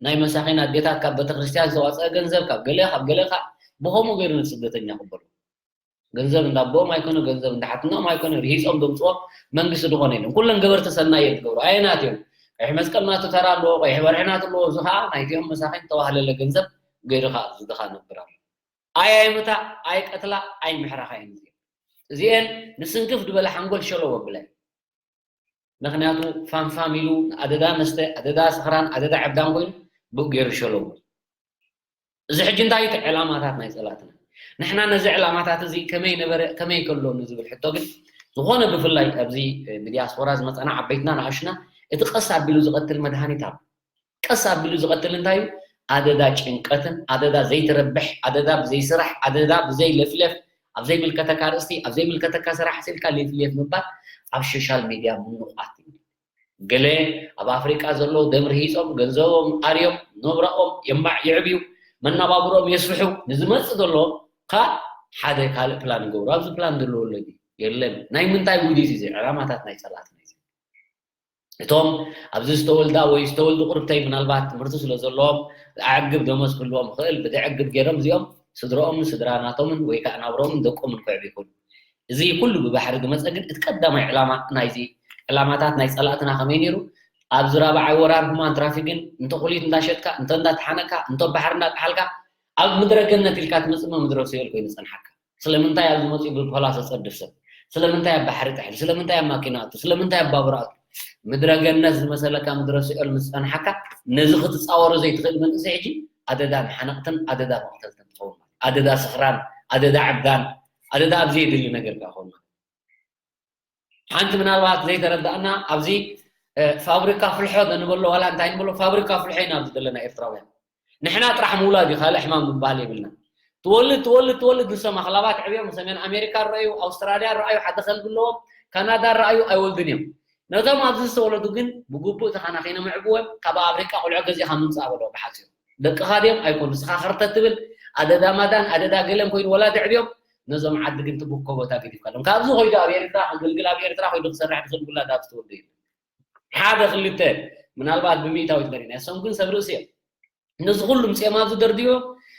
ናይ መሳኺን ኣዴታት ካብ ቤተክርስትያን ዝተዋፀአ ገንዘብ ካብ ገለ ካብ ገለ ከዓ ብኸምኡ ገይሩ ንስደተኛ ቅበሉ። ገንዘብ እንዳቦም ኣይኮነ፣ ገንዘብ እንዳሓትኖም ኣይኮነ፣ ርሂጾም ዘምፅኦ መንግስቲ ዝኾነ የለን። ኩለን ገበርቲ ሰናይ እየን ዝገብሩ። ኣየናት እዮም? ቀይሕ መስቀል ናቱ ተራ ኣለዎ፣ ቀይሕ ወርሒ ናቱ ኣለዎ። እዚ ከዓ ናይቲኦም መሳኺን ተዋህለለ ገንዘብ ገይሩ ከዓ ዝድኻ ነብር ኣሎ። ኣይ ኣይምታ፣ ኣይ ቀትላ፣ ኣይ ምሕራኻ እየን እዚአን። እዚአን ንስንክፍ ዝበለ ሓንጎል ሸለው ኣብለን። ምኽንያቱ ፋንፋን ኢሉ ኣደዳ መስተ፣ ኣደዳ ስኽራን፣ ኣደዳ ዕብዳን ኮይኑ ብኡ ገይሩ ሸለሙ። እዚ ሕጂ እንታይ እዩ እቲ ዕላማታት ናይ ጸላእትና? ንሕና ነዚ ዕላማታት እዚ ከመይ ነበረ፣ ከመይ ከሎ ንዝብል ሕቶ ግን ዝኾነ ብፍላይ ኣብዚ ብዲያስፖራ ዝመጸና ዓበይትና ንኣሽና እቲ ቀስ ኣቢሉ ዝቐትል መድሃኒት ኣሎ። ቀስ ኣቢሉ ዝቐትል እንታይ እዩ? ኣደዳ ጭንቀትን ኣደዳ ዘይትረብሕ ኣደዳ ብዘይ ስራሕ ኣደዳ ብዘይ ለፍለፍ ኣብ ዘይምልከተካ ርእስቲ ኣብ ዘይምልከተካ ስራሕ ስልካ ሌፍሌፍ ምባል ኣብ ሶሻል ሚድያ ምንቋት እዩ። ገለ ኣብ ኣፍሪቃ ዘለዉ ደም ርሂጾም ገንዘቦም ኣርዮም ነብራኦም የማዕ የዕብዩ መናባብሮም የስፍሑ ንዝመጽእ ዘሎ ካ ሓደ ካልእ ፕላን ይገብሩ። ኣብዚ ፕላን ዘለዎ ኣሎ ድዩ? የለን። ናይ ምንታይ ውዲት እዩ? ዕላማታት ናይ ጸላእትና እዩ። እቶም ኣብዚ ዝተወልዳ ወይ ዝተወልዱ ቁርብተይ ምናልባት ትምህርቲ ስለ ዘለዎም ኣዕግብ ደሞዝ ክህልዎም ይኽእል ብደዕግብ ገይሮም እዚኦም ስድረኦምን ስድራ ናቶምን ወይ ከዓ ናብረኦምን ደቆምን ክዕብ ይኽእሉ። እዚ ኩሉ ብባሕሪ ዝመፀ ግን እቲ ቀዳማይ ዕላማ ናይዚ ዕላማታት ናይ ፀላእትና ከመይ ነይሩ ኣብዚ ራብዓይ ወራር ሁማን ትራፊግን እንተ ኩሊት እንዳሸጥካ እንተ እንዳተሓነካ እንተ ባሕሪ እንዳጠሓልካ ኣብ ምድረ ገነት ኢልካ ትመፅእ ምድረ ሲኦል ኮይኑ ፀንሓካ ስለምንታይ ኣብዚ መፂኡ ብፖላስ ኣፀድፍ ሰብ ስለምንታይ ኣብ ባሕሪ ጥሕል ስለምንታይ ኣብ ማኪና ኣቱ ስለምንታይ ኣብ ባቡር ኣቱ ምድረ ገነት ዝመሰለካ ምድረ ሲኦል ምስ ፀንሓካ ነዚ ክትፃወሮ ዘይትኽእል መንእሰይ ሕጂ ኣደዳ መሓነቕትን ኣደዳ መቕተልትን ትኸውን ማለት ኣደዳ ስኽራን ኣደዳ ዕብዳን ኣደዳ ኣብ ዘየድሊ ነገር ከዓ ኸውን ማለት ሓንቲ ምናልባት ዘይተረዳእና ኣብዚ ፋብሪካ ፍልሖ ንበሎ ዋላ እንታይ ንበሎ ፋብሪካ ፍልሖ ኢና ኣብዚ ዘለና ኤርትራውያን ንሕና ጥራሕ ምውላድ እዩ ካልእ ሕማም ምባል የብልና ትወልድ ትወልድ ትወልድ ንሶም ኣኽላባት ዕብዮም ሰሜን ኣሜሪካ ረኣዩ ኣውስትራልያ ረኣዩ ሓደ ከልቢ ኣለዎም ካናዳ ረኣዩ ኣይወልድን እዮም ነቶም ኣብዚ ዝተወለዱ ግን ብግቡእ ተኸናኺኖም ኣዕብዎም ካብ ኣፍሪቃ ቆልዑ ገዚእኻ ምምፃእ በሎ ብሓፂሩ ደቅኻ ድዮም ኣይኮኑ ንስኻ ኸርተት ትብል ኣደዳ ማዳን ኣደዳ ገለን ኮይኑ ወላ ተዕብዮም ነዞም ዓዲ ግን ትብኮ ቦታ ገዲፍካሎም ካብዚ ኮይዱ ኣብ ኤርትራ ከገልግል ኣብ ኤርትራ ኮይዱ ክሰርሕ ዝኽእል ውላድ ኣብዚ ተወልዱ እዩ ሓደ ክልተ ምናልባት ብሚእታዊት መሪና እሶም ግን ሰብ ርእሲ እዮም ነዚ ኩሉ ምፅኦም ኣብዚ ደርድዮ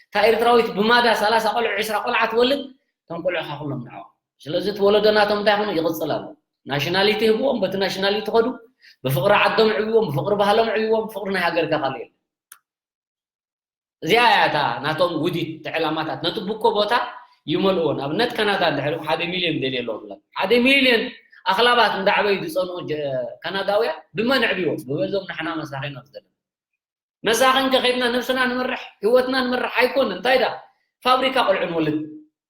እታ ኤርትራዊት ብማዳ ሰላሳ ቆልዑ ዕስራ ቆልዓ ትወልድ እቶም ቆልዑ ካ ኩሎም ንዕኦም ስለዚ እቲ ወለዶ ናቶም እንታይ ኮይኑ ይቕፅል ኣሎ ናሽናሊቲ ህብዎም በቲ ናሽናሊቲ ከዱ ብፍቕሪ ዓዶም ዕብዎም ብፍቕሪ ባህሎም ዕብዎም ፍቕሪ ናይ ሃገር ከ ካልእ የለን እዚኣ እያ እታ ናቶም ውዲት እቲ ዕላማታት ነቲ ቡኮ ቦታ ይመልእዎ ንኣብነት ካናዳ እንድሕር ሓደ ሚልዮን ደልየ ኣለዎ ብላ ሓደ ሚልዮን ኣኽላባት እንዳዕበዩ ዝፀንኡ ካናዳውያ ብመን ዕብዎም ብበዞም ንሕና መሳኺን ኣብዚ ዘለና መሳኺን ከኸድና ነብስና ንምርሕ ህይወትና ንምርሕ ኣይኮን እንታይ ዳ ፋብሪካ ቆልዑ ንወልድ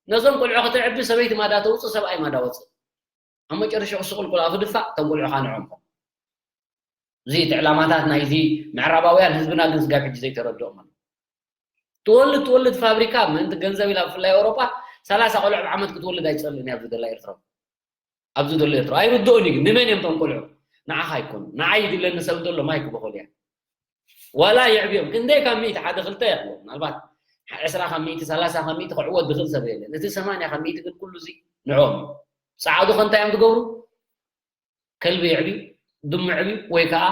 ነዞም ቆልዑ ከተዕቢ ሰበይቲ ማዳ ተውፅእ ሰብኣይ ማዳ ወፅእ ኣብ መጨረሻ ክስቁልቁል ኣፍ ድፋእ እቶም ቆልዑ ካንዖም እዚ እቲ ዕላማታት ናይዚ ምዕራባውያን ህዝብና ግን ስጋብ ሕጂ ዘይተረድኦም ኣሎ ትወልድ ትወልድ ፋብሪካ ምእንቲ ገንዘብ ኢላ ብፍላይ ኣውሮጳ ሰላሳ ቆልዑ ኣብ ዓመት ክትወልድ ኣይትጸልእን እያ ኣብዚ ደላ ኤርትራ ኣብዚ ዘሎ ኤርትራ ኣይርድኦን እዩ ግን ንመን እዮም ቶም ቆልዑ ንዓኻ ኣይኮኑ ንዓይ ይድለኒ ሰብ ዘሎ ማይ ክበኸሉ እያ ዋላ የዕብዮም ክንደይ ካብ ሚእቲ ሓደ ክልተ ይኽእሉ ምናልባት ዕስራ ካብ ሚእቲ ሰላሳ ካብ ሚእቲ ክዕወት ዝኽእል ሰብ የለን እቲ ሰማንያ ካብ ሚእቲ ግን ኩሉ እዚ ንዕኦም ጸዓዱ ከንታይ እዮም ዝገብሩ ከልቢ የዕብዩ፣ ድሙ የዕብዩ ወይ ከዓ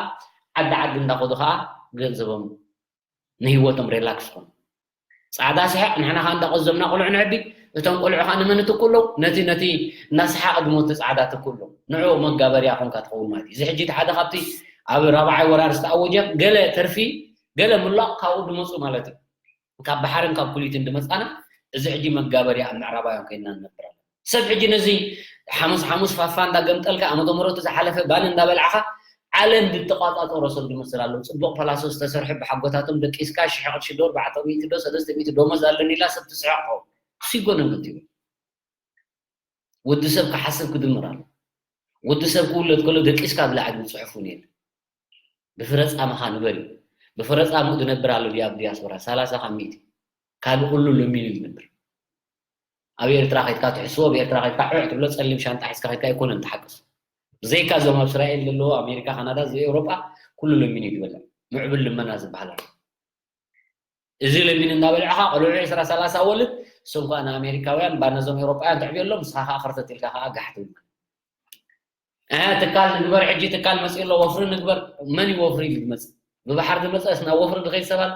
ዓዲ ዓዲ እንዳኸዱ ከዓ ገንዘቦም ንህይወቶም ሬላክስ ይኾኑ። ፃዕዳ ስሕቕ ንሕና ከዓ እንዳቆዘምና ቆልዑ ነዕቢ፣ እቶም ቆልዑ ከዓ ንመን ትኩሎም? ነቲ ነቲ እናሰሓቕ ዝሞት ፃዕዳ ትኩሎም። ንዑ መጋበርያ ኮንካ ትኸውን ማለት እዩ። እዚ ሕጂ እቲ ሓደ ካብቲ ኣብ ራብዓይ ወራር ዝተኣወጀ ገለ ተርፊ ገለ ምላቕ ካብኡ ዝመፁ ማለት እዩ። ካብ ባሕርን ካብ ኩሊትን ዝመፃና እዚ ሕጂ መጋበርያ ኣብ ምዕራባውያን ኮይንና ንነብር ኣለና። ሰብ ሕጂ ነዚ ሓሙስ ሓሙስ ፋፋ እንዳገምጠልካ ዓመተ ምሕረቱ ዝሓለፈ ባኒ እንዳበላዕኻ ዓለም ዝተቋፃፀሮ ሰብ ዝመስል ኣሎ። ፅቡቕ ፓላሶ ዝተሰርሐ ብሓጎታቶም ደቂስካ ሽሕ ቅርሺ ዶ ኣርባዕተ ሚእቲ ዶ ሰለስተ ሚእቲ ደሞዝ ኣለኒ ኢላ ሰብ ትስሕቕ ትኸውን። ክሲጎነን ክትብል ወዲ ሰብ ክሓስብ ክድምር ኣሎ። ወዲ ሰብ ክውለድ ከሎ ደቂስካ ብላዕ ዝብል ፅሑፍ እውን የለን። ብፍረ ፃምኻ ንበር እዩ። ብፍረ ፃምኡ ዝነብር ኣሎ ድያ ኣብ ዲያስፖራ ሰላሳ ካብ ሚእቲ ካልእ ኩሉ ለሚኑ ዝነብር። ኣብ ኤርትራ ከይድካ ትሕስቦ፣ ኣብ ኤርትራ ከይድካ ዕዕ ትብሎ፣ ጸሊም ሻንጣ ሒዝካ ከይድካ ኣይኮነን ትሓቅስ። ብዘይካ እዞም ኣብ እስራኤል ዘለዎ፣ ኣሜሪካ፣ ካናዳ፣ እዚ ኤውሮጳ ኩሉ ለሚኑ እዩ ዝበልዕ። ምዕብል ልመና ዝበሃል ኣሎ። እዚ ለሚኑ እናበልዕኻ ቆልዑ ዕስራ ሰላሳ ወልድ፣ እሶም ከኣ ንኣሜሪካውያን ባነዞም ኤውሮጳውያን ተዕብየሎም፣ ንስኻ ከኣ ከርተት ኢልካ ከኣ ጋሕ ትብል። እ፣ ትካል ንግበር፣ ሕጂ ትካል መጺኡ ኣሎ፣ ወፍሪ ንግበር። መን እዩ ወፍሪ ኢሉ ዝመጽእ? ብባሕሪ ዝመጽእስ ናብ ወፍሪ ዝኸይድ ሰብ ኣሎ?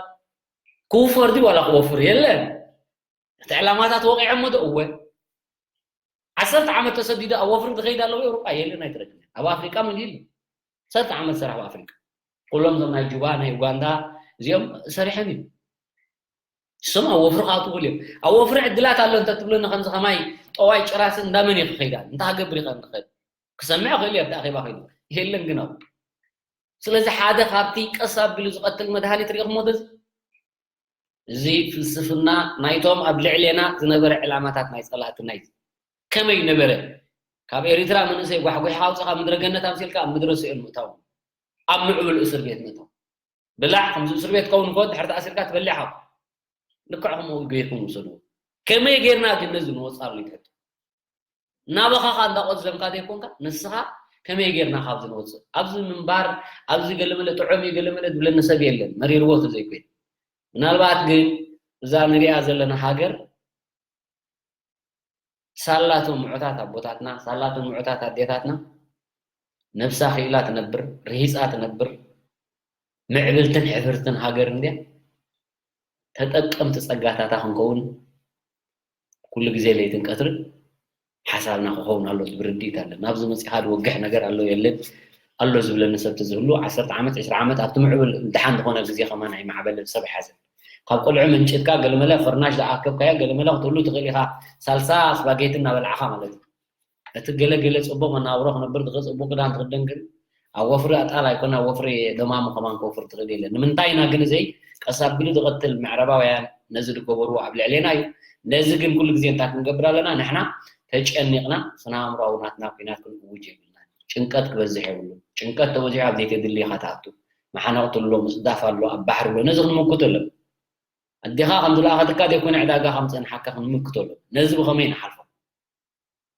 ክውፈር ድዩ ዋላ ክወፍር? የለን። እቲ ዕላማታት ወቒዖሞ ዶ? እወ። ዓሰርተ ዓመት ተሰዲዱ ኣብ ወፍሪ ዝኸይድ ኣለዎ ኤውሮጳ? የለን፣ ኣይትረክብን። ኣብ ኣፍሪቃ መን ይህሉ? ዓሰርተ ዓመት ሰራሕ ኣብ ኣፍሪቃ። ኩሎም እዞም ናይ ጁባ፣ ናይ ኡጋንዳ፣ እዚኦም ሰሪሖም እዮም። እሶም ኣብ ወፍሪ ክኣትዉ እዮም። ኣብ ወፍሪ ዕድላት ኣሎ እንተ ትብለኒ ከምዚ ከማይ ጠዋይ ጭራስ እንዳመን እየ ክኸይዳ? እንታይ ሃገብር እየ ክኸይድ? ክሰምዕ ክእል እየ ኣብቲ ኣኼባ ከይዱ። የለን ግን ኣብኡ። ስለዚ ሓደ ካብቲ ቀስ ኣቢሉ ዝቐትል መድሃኒት ርኢኹሞ ዶ እዚ? እዚ ፍልስፍና ናይቶም ኣብ ልዕሌና ዝነበረ ዕላማታት ናይ ጸላእትና እዩ። ከመይ ነበረ? ካብ ኤሪትራ መንእሰይ ጓሕጒሕኻ ኣውጺኻ ምድረ ገነት ኣምሲልካ ኣብ ምድረ ሲኦል ምእታው። ኣብ ምዕቡል እስር ቤት ምእታው። ብላዕ፣ ከምዚ እስር ቤት ከውን እኮ ድሕሪ ተኣሲርካ ትበልዕ ኢኻ። ልክዕ ከምኡ ገይርኩም ውሰድዎ። ከመይ ጌርና ግን ነዚ ንወጽኣሉ ይትሕቶ? እናበኻኻ እንዳቆዘምካ ዘይኮንካ ንስኻ ከመይ ጌርና ካብዚ ንወጽእ? ኣብዚ ምንባር፣ ኣብዚ ገለመለ ጥዑም እዩ ገለመለ ዝብለኒ ሰብ የለን። መሪርዎ ተዘይኮይኑ። ምናልባት ግን እዛ ንሪኣ ዘለና ሃገር ሳላቶም ምዑታት ኣቦታትና፣ ሳላቶም ምዑታት ኣዴታትና ነብሳ ክኢላ ትነብር፣ ርሂጻ ትነብር፣ ምዕብልትን ሕብርትን ሃገር እንድያ። ተጠቀምቲ ጸጋታታ ክንከውን ኩሉ ግዜ ለይትን ቀትርን ሓሳብና ክኸውን ኣሎ ዝብል ርድኢት ኣለና። ኣብዚ መጺኻ ዝወግሕ ነገር ኣሎ የለን ኣሎ ዝብለኒ ሰብ ተዝህሉ፣ ዓሰርተ ዓመት፣ ዕስራ ዓመት ኣብቲ ምዕቡል ደሓን ዝኾነ ግዜ ከማን ኣይማዕበልን፣ ሰብ ኣይሓዘን። ካብ ቆልዑ መንጭትካ ገለመለ ፍርናሽ ዝኣከብካዮ ገለመለ ክትህሉ ትኽእል ኢኻ፣ ሳልሳ ስፓጌቲ እናበላዕኻ ማለት እዩ። እቲ ገለ ገለ ጽቡቕ መናብሮ ክነብር ዝኽእል ጽቡቕ ክዳን ትኽደን ግን ኣብ ወፍሪ ኣጣል ኣይኮነ፣ ኣብ ወፍሪ ደማሙ ከማን ክወፍር ትኽእል የለን። ንምንታይ ኢና ግን እዘይ ቀስ ኣቢሉ ዝቐትል ምዕራባውያን ነዚ ዝገበርዎ ኣብ ልዕሌና እዩ። ነዚ ግን ኩሉ ግዜ እንታይ ክንገብር ኣለና? ንሕና ተጨኒቕና ስነ ኣእምሮኣዊ ናትና ኲናት ክንእውጅ የብልናን። ጭንቀት ክበዝሕ የብሉን። ጭንቀት ተበዚሑ ኣብ ዘይተድሊ ኢኻ ትኣቱ። መሓነቕቲ ኣሎ፣ ምጽዳፍ ኣሎ፣ ኣብ ባሕሪ ኣሎ። ነዚ ክንምክቶ ኣለና። ኣዴኻ ከም ዝለኣኸትካ ዘይኮነ ዕዳጋ ከም ጸንሓካ ክንምክቶ ኣለና። ነዚ ብኸመይ ንሓልፎ?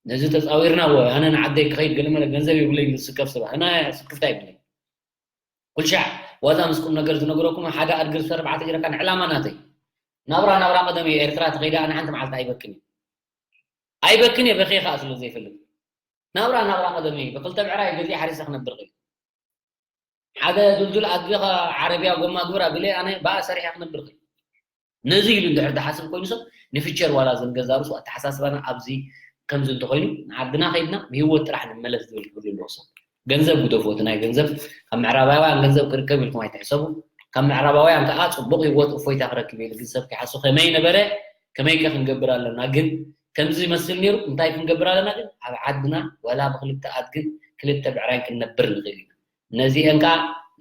ነዚ ተጻዊርና፣ ወ-፣ ኣነ ንዓደይ ክኸይድ ገለመለ ገንዘብ የብለይ ዝስከፍ ሰብ፣ ኣነ ስክፍታ የብለይ። ኩልሻዕ ዋዛ ምስ ቁም ነገር ዝነግረኩም ሓደ ኣድግር ሰር ኣርባዕተ ጀረካን ዕላማ ናተይ። ናብራ ናብራ ቀደም እየ ኤርትራ ተኸይደ ኣነ ሓንቲ መዓልቲ ኣይበክን እየ። ኣይበክን እየ በኸይ ከኣ ስለ ዘይፈልጥ። ናብራ ናብራ ቀደም እየ ብክልተ ብዕራይ ገዚእ ሓሪሰ ክነብር ክእል። ሓደ ዱልዱል ኣድጊ ከ ዓረብያ ጎማ ግብራ ቢለ ኣነ ብኣ ሰሪሐ ክነብር ክእል። ነዚ ኢሉ እንድሕር ዝሓስብ ኮይኑ ሰብ ንፊቸር ዋላ ዝንገዛ ርእሱ ኣተሓሳስባና ኣብዚ ከምዚ እንተኮይኑ ንዓድና ከይድና ብህይወት ጥራሕ ንመለስ ዝብል ክብል ኣለዎ ሰብ። ገንዘብ ግደፉ፣ እቲ ናይ ገንዘብ ካብ ምዕራባውያን ገንዘብ ክርከብ ኢልኩም ኣይትሕሰቡ። ካብ ምዕራባውያን ከዓ ፅቡቅ ህይወት እፎይታ ክረክብ ኢሉ ግን ሰብ ክሓስብ ከመይ ነበረ ከመይ ከ ክንገብር ኣለና ግን ከምዚ ይመስል ነይሩ እንታይ ክንገብር ኣለና ግን ኣብ ዓድና ዋላ ብክልተ ኣድግን ክልተ ብዕራይን ክንነብር ንኽእል ኢና። ነዚአን ከዓ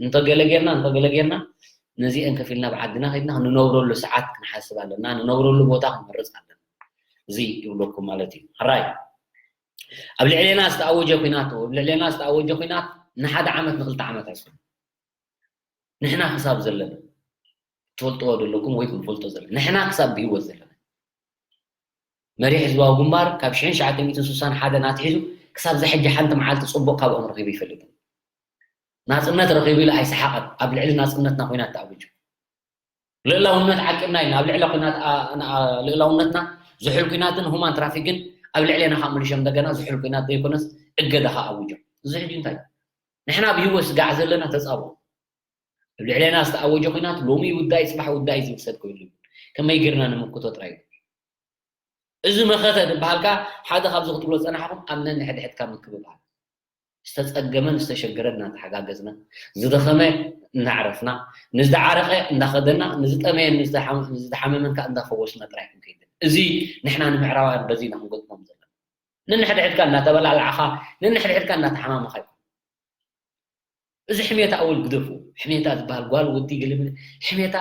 እንተገለ ጌርና እንተገለ ጌርና ነዚአን ከፊልና ብዓድና ከድና ንነብረሉ ሰዓት ክንሓስብ ኣለና፣ ንነብረሉ ቦታ ክንመርፅ ኣለና። እዚ ይብለኩም ማለት እዩ። ሕራይ ኣብ ልዕሌና ዝተኣወጀ ኩናት ኣብ ልዕሌና ዝተኣወጀ ኩናት ንሓደ ዓመት ንክልተ ዓመት ኣይኮነ ንሕና ክሳብ ዘለና ትፈልጥዎ ዘለኩም ወይ ክንፈልጦ ዘለና ንሕና ክሳብ ብህይወት ዘለና መሪሕ ህዝባዊ ግንባር ካብ ሽሕን ትሽዓተ ሚእትን ስሳን ሓደን ኣትሒዙ ክሳብ ዝሕጂ ሓንቲ መዓልቲ ጽቡቕ ካብ ኦም ረኺቡ ይፈልጥን። ናጽነት ረኺቡ ኢሉ ኣይሰሓቐን። ኣብ ልዕሊ ናጽነትና ኹናት ተኣዊጁ። ልእላውነት ዓቂብና ኢልና ኣብ ልዕሊ ኹናት ልእላውነትና ዝሑል ኲናትን ሁማን ትራፊክን ኣብ ልዕሌና ካብ ምልሾም እንደገና ዝሑል ኲናት ዘይኮነስ እገዳ ከኣ ኣዊጆም። እዚ ሕጂ እንታይ ንሕና ብህይወት ስጋዕ ዘለና ተጻብኦ ኣብ ልዕሌና ዝተኣወጀ ኹናት ሎሚ ይውዳእ እዩ ጽባሕ ውዳእ እዩ ዝብል ሰብ ኮይኑ ከመይ ጌርና ንምክቶ ጥራይ እዩ። እዚ መኸተ ዝበሃል ከኣ ሓደ ካብዚ ክትብሎ ዝጸናሕኩም ኣብ ነንሕድሕድካ ምክብባር። ዝተጸገመን ዝተሸገረን እናተሓጋገዝና፣ ዝደኸመ እናዕረፍና፣ ንዝዓረቐ እንዳኸደና፣ ንዝጠመየን ንዝተሓመ-፣ ንዝተሓመመን ከኣ እንዳፈወስና ጥራይ ክንከይድ። እዚ ንሕና ንምዕራባውያን በዚ ኢና ክንገጥሞም ዘለና። ነንሕድሕድካ እናተበላዕላዕኻ፣ ነንሕድሕድካ እናተሓማመኻ ኣይኮነን። እዚ ሕሜታ ኣወል ግደፉ። ሕሜታ ዝበሃል ጓል ወዲ ገለ መለ፣ ሕሜታ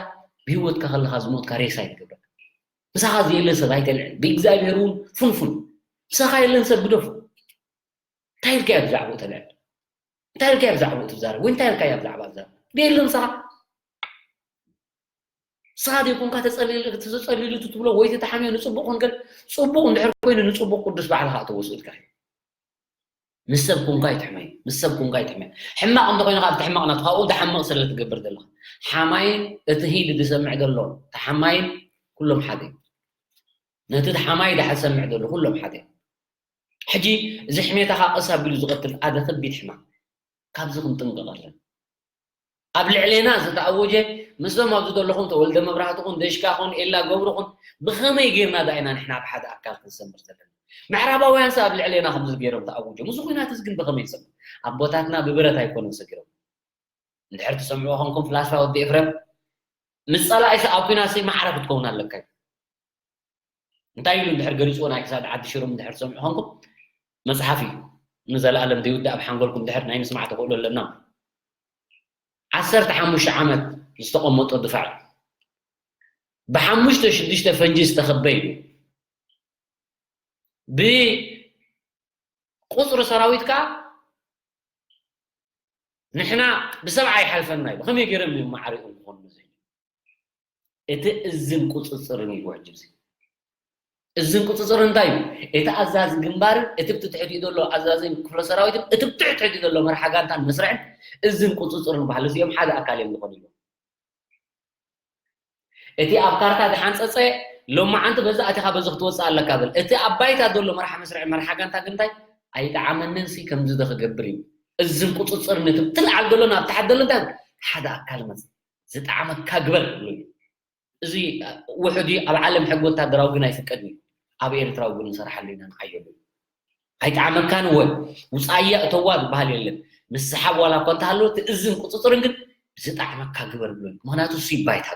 ብህይወትካ ከለኻ ዝሞትካ ሬሳ እዩ ዝገብረካ። ምሳኻ ዘየለ ሰብ ኣይተልዕል። ብእግዚኣብሔር እውን ፍንፉን። ምሳኻ የለን ሰብ ግደፉ። እንታይ ኢልካዮ ብዛዕባኡ ተልዕል? እንታይ ኢልካዮ ብዛዕባኡ ትዛረብ? ወይ እንታይ ኢልካዮ ብዛዕባ ትዛረብ? ደየለ ምሳኻ? ንስኻ ደይኮንካ ተጸሊሉ፣ እቲ ተጸሊሉ እቲ ትብሎ ወይ እቲ ተሓምዮ ንጽቡቕ ክንገል፣ ጽቡቕ እንድሕር ኮይኑ ንጽቡቕ ቅዱስ ባዕልኻ እተወስኡ ኢልካ እዩ። ምስ ሰብ ኮንካ ኣይትሕመይ፣ ምስ ሰብ ኮንካ ኣይትሕመይ። ሕማቕ እንተኾይኑ ካብ እቲ ሕማቕ ናቱ ካብኡ ዝሓምቕ ስለ ትገብር ዘለኻ። ሓማይን እቲ ሂል ዝሰምዕ ዘሎ ተሓማይን ኩሎም ሓደ እዩ። ነቲ ሓማይ ድሓ ዝሰምዕ ዘሎ ኩሎም ሓደ እዩ። ሕጂ እዚ ሕሜታኻ ቀስ ኣቢሉ ዝቐትል ኣደ ከቢድ ሕማቕ። ካብዚ ክንጥንቀቕ ኣለና። ኣብ ልዕሌና ዝተኣወጀ ምስዞም ኣብዚ ዘለኹም ተወልደ መብራህትኹን ደሽካኹን ኤላ ገብርኹን ብኸመይ ጌርና ዳ ኢና ንሕና ኣብ ሓደ ኣካል ክንሰምር ዘለና? ምዕራባውያን ሰብ ኣብ ልዕሌና ከምዚ ገይሮም ተኣውጆም። እዚ ኹናት እዚ ግን ብኸመይ ይሰምር? ኣቦታትና ብብረት ኣይኮኑን ሰጊሮም። እንድሕር ትሰምዑ ኾንኩም ፍላስፋ ወዲ ኤፍረም ምስ ጸላኢ ሰብ ኣብ ኲናት ማዕረ ክትከውን ኣለካ እዩ። እንታይ ኢሉ እንድሕር ገሊጽዎ ናይ ክሳድ ዓዲ ሽሩም እንድሕር ትሰምዑ ኾንኩም መጽሓፍ እዩ። ንዘለኣለም ዘይውዳእ ኣብ ሓንጎልኩም እንድሕር ናይ ምስማዕ ተኽእሎ ኣለና። ዓሰርተ ሓሙሽተ ዓመት ዝተቐመጦ ድፋዕ ብሓሙሽተ ሽዱሽተ ፈንጂ ዝተኸበ እዩ። ብቁጽሪ ሰራዊት ከኣ ንሕና ብሰብዓ ይሓልፈና እዩ። ብኸመይ ገይሮም እዮም ማዕሪኦም ክኾኑ መዘኛ? እቲ እዝን ቁጽጽርን እዩ ሕጂ እዚ። እዝን ቁጽጽርን እንታይ እዩ? እቲ ኣዛዚ ግንባርን እቲ ብትሕቲኡ ዘሎ ኣዛዚ ክፍለ ሰራዊትን እቲ ብትሕቲኡ ዘሎ መርሓ ጋንታን መስርዕን እዝን ቁጽጽርን በሃል። እዚኦም ሓደ ኣካል እዮም ዝኾኑ እዮም። እቲ ኣብ ካርታ ዝሓንጸጸ ሎማዓንቲ በዛ ኣቲኻ በዚ ክትወጽእ ኣለካ በል። እቲ ኣብ ባይታ ዘሎ መርሓ መስርዕ መርሓ ጋንታ ግን እንታይ ኣይጠዓመንን ሲ ከምዚ ዶ ክገብር እዩ። እዝን ቁጽጽርን እቲ ትልዓል ዘሎ ናብ ታሕቲ ዘሎ እንታይ ሓደ ኣካል መጽእ ዝጠዓመካ ግበር ይብሉ እዩ። እዚ ውሕድ እዩ። ኣብ ዓለም ሕጊ ወታደራዊ ግን ኣይፍቀድን እዩ። ኣብ ኤርትራዊ ግን ንሰርሓሉ ኢና ንዓየሉ። ኣይጠዓመካን እወ ውፃያ እተዋ ዝበሃል የለን። ምስሓብ ዋላ እኳ እንተሃለወ እቲ እዝን ቁፅፅርን ግን ዝጠዓመካ ግበር ብሎ እዩ። ምክንያቱ እሱ ይባይታ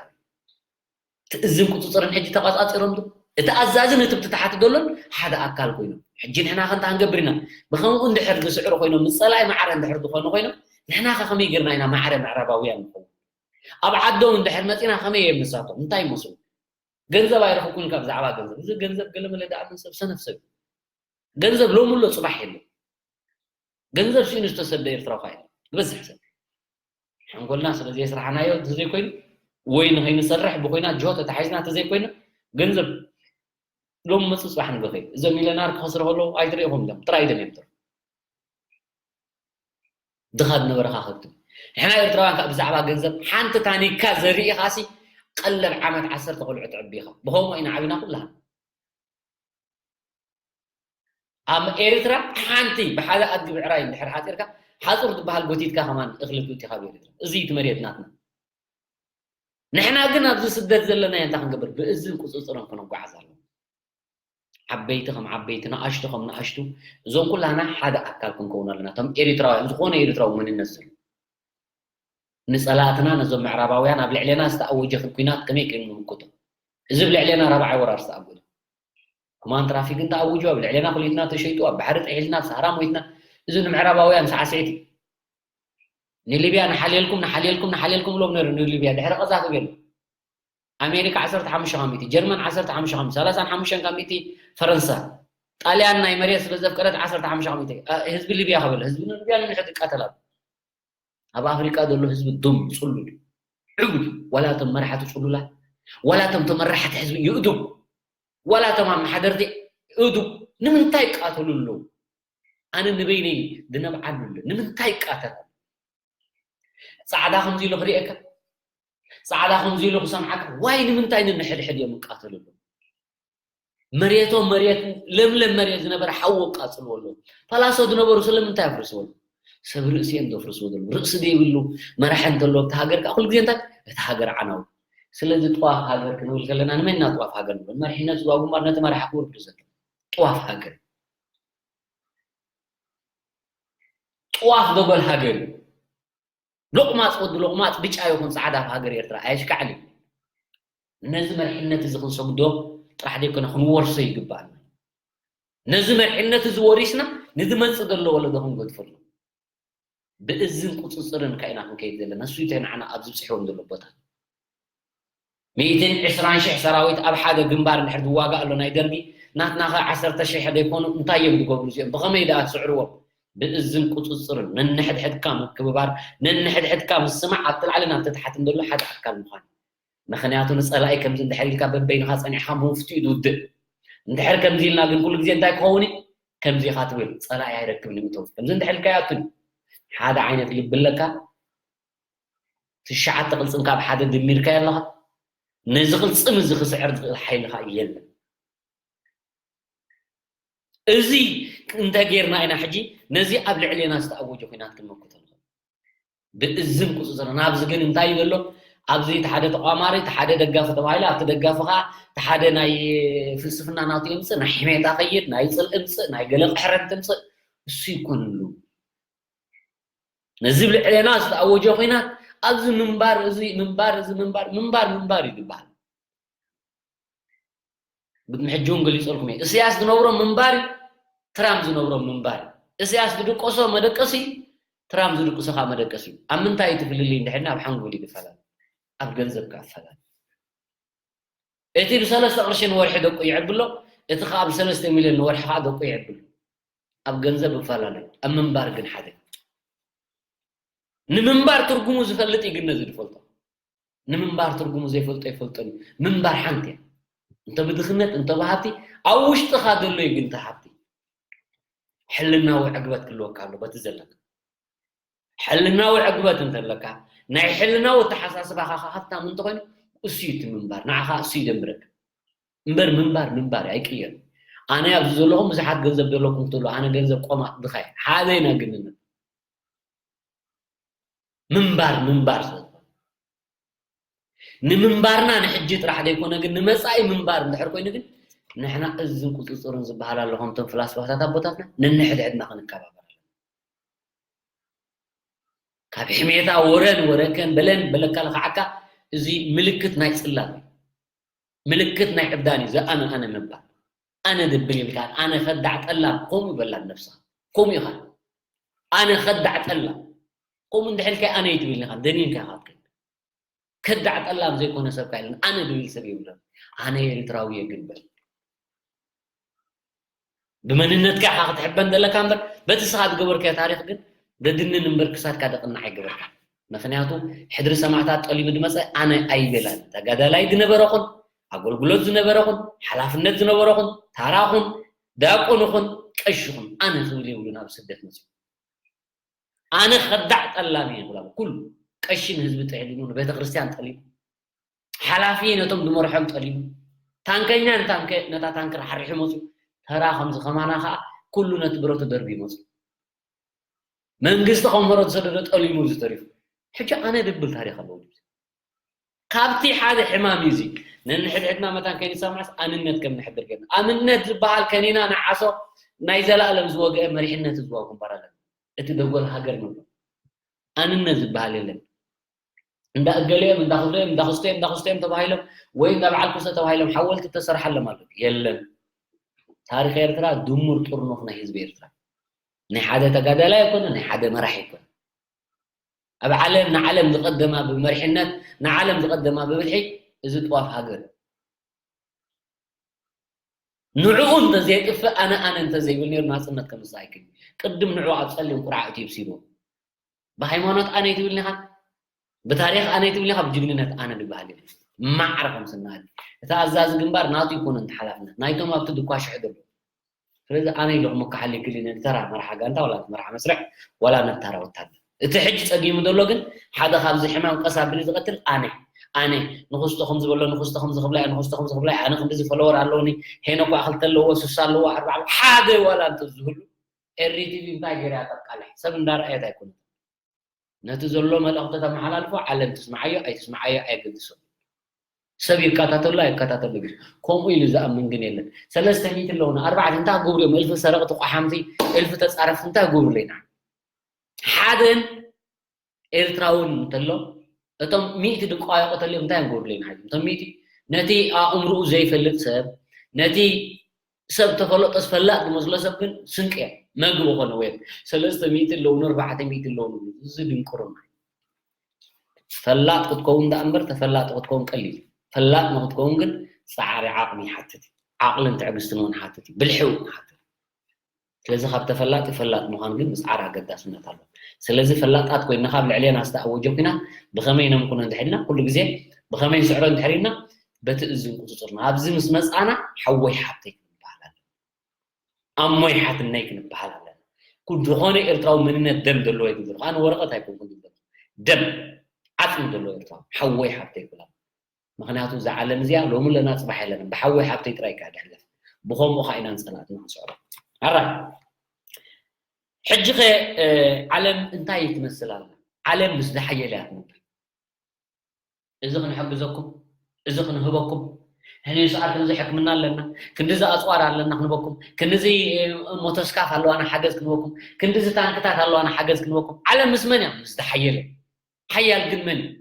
እቲ እዝን ቁፅፅርን ሕጂ ተቋፃፂሮም ዶ እቲ ኣዛዝን እቲ ብቲ ተሓቲ ዘሎን ሓደ ኣካል ኮይኖም ሕጂ ንሕና ከንታ ክንገብር ኢና ብከምኡ እንድሕር ዝስዕሩ ኮይኖም ምፀላኢ ማዕረ እንድሕር ዝኾኑ ኮይኖም ንሕና ከ ከመይ ጌርና ኢና ማዕረ ምዕራባውያን ንኸውን? ኣብ ዓዶም እንድሕር መፂና ከመይ እዮም ንሳቶም እንታይ ይመስሉ? ገንዘብ ኣይረኽብኩን ካብ ብዛዕባ ገንዘብ እዚ ገንዘብ ገለመለ ደኣ ሰብ ሰነፍ ሰብ ገንዘብ ሎሚ ኣሎ ፅባሕ የለን። ገንዘብ ስኢኑ ዝተሰደ ኤርትራዊ ኳ የለን ዝበዝሕ ሰብ ሓንጎልና ስለ ዘየስራሕናዮ እንተዘይኮይኑ ወይ ንኸይንሰርሕ ብኮይና ጅሆ ተታሒዝና እንተዘይኮይኑ ገንዘብ ሎሚ መፅእ ፅባሕ ንበኸይ እዞም ሚለናር ክኸስሩ ከለዉ ኣይትሪእኹም እዮም ጥራይ ኢዶም እዮም ትርፉ ድኻ ዝነበረኻ ከብቲ ንሕና ኤርትራውያን ከዓ ብዛዕባ ገንዘብ ሓንቲ ታኒካ ዘርኢ ኢኻ ሲ ቀለብ ዓመት ዓሰርተ ቆልዑ ተዕቢ ኢኻ ብኸምኡ ኢና ዓቢና ኩላህና ኣብ ኤርትራ ሓንቲ ብሓደ ኣድጊ ብዕራይ እንድሕር ሓፂርካ ሓፁር ዝበሃል ጎቲትካ ከማን እኽሊ ትእቲ ካብ ኤርትራ እዚ እቲ መሬት ናትና ንሕና ግን ኣብዚ ስደት ዘለናዮ እንታይ ክንገብር ብእዝን ቁፅፅርን ክንጓዓዝ ኣለና ዓበይቲ ከም ዓበይቲ ንኣሽቱ ከም ንኣሽቱ እዞም ኩላና ሓደ ኣካል ክንከውን ኣለና እቶም ኤሪትራውያን ዝኾነ ኤሪትራዊ መንነት ዘሎ ንፀላእትና ነዞም ምዕራባውያን ኣብ ልዕሌና ዝተኣወጀ ኹናት ከመይ ከይኑ ንምክቶ እዚ ብ ልዕሌና ራብዓይ ወራር ዝተኣጎደ ሁማን ትራፊክ እንተኣውጁ ኣብ ልዕሌና ኩሊትና ተሸይጡ ኣብ ባሕሪ ጥሒልና ኣብ ሰሃራ ሞይትና እዚ ንምዕራባውያን ሳዕስዒት እዩ ንሊብያ ንሓልየልኩም ንሓልየልኩም ንሓልየልኩም ብሎም ነይሩ ንሊብያ ድሕሪ ቀዛፊ ቤሉ ኣሜሪካ ዓሰርተ ሓሙሽተ ካብ ሚእቲ ጀርመን ዓሰርተ ሓሙሽተ ካብ ሚእቲ ሰላሳን ሓሙሽተን ካብ ሚእቲ ፈረንሳ ጣልያን ናይ መሬት ስለ ዘፍቀደት ዓሰርተ ሓሙሽተ ካብ ሚእቲ ህዝቢ ሊብያ ከበለ ህዝቢ ንሊብያ ንንሕድ ይቃተላሉ ኣብ ኣፍሪቃ ዘሎ ህዝቢ ዱም ፅሉል ዕቡድ ዋላ እቶም መራሕቲ ፅሉላት ዋላ እቶም ተመራሕቲ ህዝቢ ይእዱም ዋላ እቶም ኣመሓደርቲ ይእዱም ንምንታይ ይቃተሉ ኣለዉ ኣነ ንበይነይ ድነብዓሉ ኣሎ ንምንታይ ይቃተል ፃዕዳ ከምዚ ኢሉ ክሪኤካ ፃዕዳ ከምዚ ኢሉ ክሰምዓካ ዋይ ንምንታይ ንንሕድሕድ እዮም ይቃተሉ ኣለዉ መሬቶም መሬት ለምለም መሬት ዝነበረ ሓዊ ኣቃፅልዎ ኣለዉ ፓላሶ ዝነበሩ ስለምንታይ ኣፍርስዎ ኣለዉ ሰብ ርእሲ እዮም ዘፍርስዎ ዘለዉ ርእሲ ዘይብሉ መራሒ እንተሎ እቲ ሃገር ከዓ ኩሉ ግዜ እንታይ እቲ ሃገር ዓናው ስለዚ ጥዋፍ ሃገር ክንብል ከለና ንመን ኢና ጥዋፍ ሃገር ንብል? መሪሕነት ዝዋ ግንባር ነቲ መራሒ ክውርዱ ዘሎ ጥዋፍ ሃገር፣ ጥዋፍ ደጎል ሃገር እዩ። ሎቕማፅ ወዲ ሎቕማፅ ብጫ ይኹን ፃዕዳ ኣብ ሃገር ኤርትራ ኣየሽካዕን እዩ። ነዚ መሪሕነት እዚ ክንሰግዶ ጥራሕ ዘይኮነ ክንወርሶ ይግባኣና። ነዚ መሪሕነት እዚ ወሪስና ንዝመፅእ ዘሎ ወለዶ ክንገድፈሉ ብእዝን ቁፅፅርን ካኢና ክንከይድ ዘለና እሱ ይተ ንዓና ኣብ ዝብፅሕዎም ዘሎ ቦታ ሚእትን ዕስራን ሽሕ ሰራዊት ኣብ ሓደ ግንባር እንድሕር ዝዋጋእ ኣሎ ናይ ደርጊ ናትና ከ ዓሰርተ ሽሕ ዘይኮኑ እንታይ እዮም ዝገብሩ እዚኦም ብኸመይ ደኣ ትስዕርዎም ብእዝን ቁፅፅርን ነንሕድሕድካ ምክብባር ነንሕድሕድካ ምስማዕ ኣብቲ ላዕሊ ናብቲ ታሕትን ዘሎ ሓደ ኣካል ምዃን ምኽንያቱ ንፀላኢ ከምዚ እንድሕር ኢልካ በበይንኻ ፀኒሕካ ምውፍቱ እዩ ዝውድእ እንድሕር ከምዚ ኢልና ግን ኩሉ ግዜ እንታይ ክኸውን እዩ ከምዚ ኢኻ ትብል ፀላኢ ኣይረክብን እዩ ምተውፍ ከምዚ እንድሕር ኢልካ ይኣቱን ሓደ ዓይነት ልቢ ኣለካ ትሽዓተ ቅልፅም ካብ ሓደ ድሚርካ ኣለኻ ነዚ ቅልፅም እዚ ክስዕር ዝኽእል ሓይልኻ የለን እዚ እንተጌርና ኢና ሕጂ ነዚ ኣብ ልዕሌና ዝተኣወጀ ኩናት ክንመክቶ ንኽእል ብእዝን ቁፅፅር ናብዚ ግን እንታይ እዩ ዘሎ ኣብዚ እቲ ሓደ ተቋማሪ እቲ ሓደ ደጋፊ ተባሂሉ ኣብቲ ደጋፊ ከዓ እቲ ሓደ ናይ ፍልስፍና ናቱ የምፅእ ናይ ሕሜታ ከይድ ናይ ፅልኢ ምፅእ ናይ ገለ ቅሕረን ትምፅእ እሱ ይኮንሉ ነዚ ብልዕሌና ዝተኣወጀ ኮይናት ኣብዚ ምንባር እዚ ምንባር እዚ ምንባር ምንባር ምንባር እዩ ዝበሃል ብድሚ ሕጂ እውን ገሊፀልኩም እየ እስያስ ዝነብሮ ምንባር እዩ ትራምፕ ዝነብሮ ምንባር እዩ እስያስ ዝድቀሶ መደቀሲ ትራምፕ ዝድቅሶ ከዓ መደቀሲ እዩ ኣብ ምንታይ እቲ ፍልልይ እንድሕና ኣብ ሓንጎል ይፈላለ ኣብ ገንዘብ ከዓ ይፈላለ እቲ ብሰለስተ ቅርሺ ንወርሒ ደቁ ይዕብሎ እቲ ከዓ ብሰለስተ ሚልዮን ንወርሒ ከዓ ደቁ ይዕብሎ ኣብ ገንዘብ ይፈላለ ኣብ ምንባር ግን ሓደ ንምንባር ትርጉሙ ዝፈልጥ እዩ ግን ነዚ ዝፈልጦ ንምንባር ትርጉሙ ዘይፈልጦ ይፈልጦን እዩ ምንባር ሓንቲ እያ እንተ ብድኽነት እንተ ብሃብቲ ኣብ ውሽጥኻ ዘሎ እዩ ግን ሃብቲ ሕልናዊ ዕግበት ክልወካ ኣሎ በቲ ዘለካ ሕልናዊ ዕግበት እንተለካ ናይ ሕልናዊ ኣተሓሳስባኻ ሃብታም እንተኾይኑ እሱ እዩ እቲ ምንባር ንዓኻ እሱ ይደምረካ እምበር ምንባር ምንባር ኣይቅየር ኣነ ኣብዚ ዘለኹም ብዙሓት ገንዘብ ዘለኩም ትብሉ ኣነ ገንዘብ ቆማ ድኻይ ሓደ ኢና ግንነት ምንባር ምንባር ስለ ዝኾነ ንምንባርና ንሕጂ ጥራሕ ዘይኮነ ግን ንመፃኢ ምንባር እንድሕር ኮይኑ ግን ንሕና እዝን ቁፅፅርን ዝበሃል ኣሎ ከምቶም ፍላስፋታት ኣቦታትና ነንሕድሕድና ክንከባበር ኣለና ካብ ሕሜታ ወረን ወረከን በለን በለካ ለካዓካ እዚ ምልክት ናይ ፅላም እዩ ምልክት ናይ ዕብዳን እዩ ዘኣነ ኣነ ምባል ኣነ ድብል ይብልካ ኣነ ከዳዕ ጠላም ከምኡ ይበላ ነብስኻ ከምኡ ኢኻ ኣነ ከዳዕ ጠላም ከምኡ እንድሕልካ ኣነ ይትብል ኢኻ ደኒንካ ኢኻ ትከድ ከዳዕ ጠላም ዘይኮነ ሰብካ ኢለን ኣነ ድብል ሰብ የብለን ኣነ ኤርትራዊ እየ ግን በል ብመንነትካ ኢኻ ክትሕበን ዘለካ እምበር በቲ ስኻ ዝገበርካዮ ታሪኽ ግን ደድንን እምበር ክሳድካ ደቕናዕ ኣይገበርካ ምኽንያቱ ሕድሪ ሰማዕታት ጠሊሙ ዝመፀ ኣነ ኣይበላን ተጋዳላይ ዝነበረኹን ኣገልግሎት ዝነበረኹን ሓላፍነት ዝነበረኹን ታራኹን ዳቆንኹን ቀሽኹን ኣነ ክብል የብሉን ኣብ ስደት መፅኡ ኣነ ከዳዕ ጠላም እየ ይብላ ኩሉ ቀሺ ንህዝቢ ጠሊሙ ንቤተክርስትያን ጠሊሙ ሓላፊ ነቶም ዝመርሖም ጠሊሙ ታንከኛ ንታንከ ነታ ታንክር ሓሪሑ መፅኡ ተራ ከምዚ ከማና ከዓ ኩሉ ነቲ ብረቱ ደርቢ ይመፁ መንግስቲ ከምህሮ ዝሰደዶ ጠሊሙ እዩ ዝተሪፉ ሕጂ ኣነ ድብል ታሪክ ኣለዎ ካብቲ ሓደ ሕማም እዩ እዚ ነንሕድሕድና መታን ከይንሰማዕስ ኣንነት ከም ንሕድር ገና ኣምነት ዝበሃል ከኒና ንዓሶ ናይ ዘላለም ዝወግአ መሪሕነት ዝዋ ግንባር ኣለና እቲ ደጎል ሃገር ንብሎ ኣንነት ዝበሃል የለን እንዳ እገሌኦም እንዳ ክብለዮም እንዳ ክስቶዮም እንዳ ክስቶዮም ተባሂሎም ወይ እንዳ በዓል ኩሰ ተባሂሎም ሓወልቲ ተሰርሓሎም ኣሎ የለን ታሪክ ኤርትራ ድሙር ጥርኑፍ ናይ ህዝቢ ኤርትራ ናይ ሓደ ተጋዳላይ ኣይኮነ ናይ ሓደ መራሕ ኣይኮነ ኣብ ዓለም ንዓለም ዝቐደማ ብመሪሕነት ንዓለም ዝቐደማ ብብልሒ እዚ ጥዋፍ ሃገር ንዕኡ እንተዘየጥፍእ ኣነ ኣነ እንተዘይብል ነሩ ናፅነት ከምሳ ኣይክል ቅድም ንዕኡ ኣብ ፀሊም ቁርዓ እቲ ይብሲሉ ብሃይማኖት ኣነ ይትብልኒ ኢኻ ብታሪኽ ኣነ ይትብልኒ ኢኻ ብጅግንነት ኣነ ዝበሃል የለን ማዕረ ከም ስናል እቲ ኣዛዚ ግንባር ናቱ ይኮነ እንተ ሓላፍነት ናይቶም ኣብቲ ድኳ ሽሕ ዘሎ ስለዚ ኣነ ኢለ ክመካሓል ይክል ነተራ መርሓ ጋንታ ዋላ መርሓ መስርዕ ዋላ ነተራ ወታደር እቲ ሕጂ ጸጊሙ ዘሎ ግን ሓደ ካብዚ ሕማም ቀስ ኣቢሉ ዝቐትል ኣነ ኣነ ንክስቶ ከም ዝበሎ ንክስቶ ከም ዝኽብላ ንክስቶ ከም ዝኽብላ ኣነ ክንዲ ዝፈለወር ኣለውኒ ሄኖ እኳ ክልተ ኣለዎ ስሳ ኣለዎ ኣርባዓ ሓደ ዋላ እንተ ዝህሉ ኤሪ ቲቪ እንታይ ገይራ ጠቃልሕ ሰብ እንዳረኣየት ኣይኮነት ነቲ ዘሎ መልእኽቲ ተመሓላልፎ ዓለም ትስምዓዮ ኣይትስምዓዮ ኣየገድሶም ሰብ ይከታተሉ ኣይከታተሉ ግን ከምኡ ኢሉ ዝኣምን ግን የለን። ሰለስተ ሚእቲ ኣለውና ኣርባዕተ እንታይ ክገብሩ እዮም? እልፊ ሰረቕቲ ቆሓምቲ እልፊ ተፃረፍቲ እንታይ ክገብሩለይ ንዓ? ሓደን ኤርትራውን እንተሎ እቶም ሚእቲ ድቃየቑ ተልዮም እንታይ እዮም ክገብሩለይ ንዓ? እቶም ሚእቲ ነቲ ኣእምርኡ ዘይፈልጥ ሰብ ነቲ ሰብ ተፈለጦስ ፈላጥ ዝመስሎ ሰብ ግን ስንቂ እዮም መግቢ ኮነ ወይ ሰለስተ ሚእቲ ኣለውን ኣርባዕተ ሚእቲ ኣለውን እዚ ድንቁርና ፈላጥ ክትከውን ደኣ እምበር ተፈላጢ ክትከውን ቀሊል እዩ። ፈላጥ ንክትከውን ግን ፃዕሪ ዓቕሚ ይሓትት እዩ። ዓቕልን ትዕግስትን እውን ሓትት እዩ። ብልሒ እውን ሓትት እዩ። ስለዚ ካብ ተፈላጢ ፈላጥ ምዃን ግን ምፅዓር ኣገዳስነት ኣለዎ። ስለዚ ፈላጣት ኮይንና ካብ ልዕሌና ዝተኣወጀ ኩናት ብኸመይ ነምኩኖ እንድሕር ኢልና ኩሉ ግዜ ብኸመይ ንስዕሮ እንድሕር ኢልና በቲ እዝን ቁፅፅርና ኣብዚ ምስ መፃና ሓወይ ሓብተይ ክንበሃል ኣለና። ኣሞይ ሓትነይ ክንበሃል ኣለና። ኩ- ዝኾነ ኤርትራዊ መንነት ደም ዘለዎ ይብል ዘለኹ። ኣነ ወረቐት ኣይኮንኩን ዝብል ዘለኹ። ደም ዓፅሚ ዘለዎ ኤርትራዊ ሓወይ ሓብተይ ይብላ። ምክንያቱ እዛ ዓለም እዚኣ ሎሚ ኣለና ፅባሕ የለና። ብሓወይ ሓብተይ ጥራይ እካ ድሕለፍ። ብኸምኡ ካ ኢና ንፀላእትና ክንስዕሮ። ኣራ ሕጂ ኸ እ፣ ዓለም እንታይ ትመስል ኣላ? ዓለም ምስ ዝሓየለ እያ ትነብር። እዚ ክንሕግዘኩም፣ እዚ ክንህበኩም፣ ሕኔ ሰዓት ክንዚ ሕክምና ኣለና፣ ክንዲዚ ኣፅዋር ኣለና ክንበኩም፣ ክንዲዚ እ፣ ሞተስካፍ ኣለዋና ሓገዝ ክንበኩም፣ ክንዲዚ ታንክታት ኣለዋና ሓገዝ ክንበኩም። ዓለም ምስ መን እያ? ምስ ዝሓየለ። ሓያል ግን መን እዩ?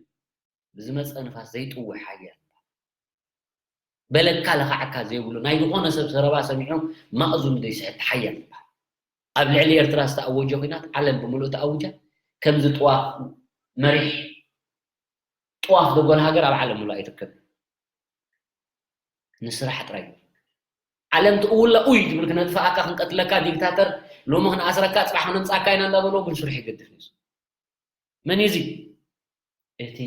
ብዝመፀ ንፋስ ዘይጥውሕ ሓያል። በለካ ለኻዕካ ዘይብሉ ናይ ዝኾነ ሰብ ዘረባ ሰሚዑ ማእዝኑ ዘይስሕት ሓያል ይበሃል። ኣብ ልዕሊ ኤርትራ ዝተኣወጀ ኲናት ዓለም ብምሉእ ተኣውጃ ከምዚ ጥዋፍ መሪሕ ጥዋፍ ደጎል ሃገር ኣብ ዓለም ሙሉእ ኣይትርከብ። ንስራሕ ጥራይ ዓለም ትእውላ ኡይ ትብል ክነጥፍኣካ ክንቀትለካ ዲክታተር ሎሚ ክንኣስረካ ፅባሕ ክነምፃካ ኢና እንዳበሎ ግን ስርሑ ይገድፍ ነሱ። መን እዩ እዚ? እቲ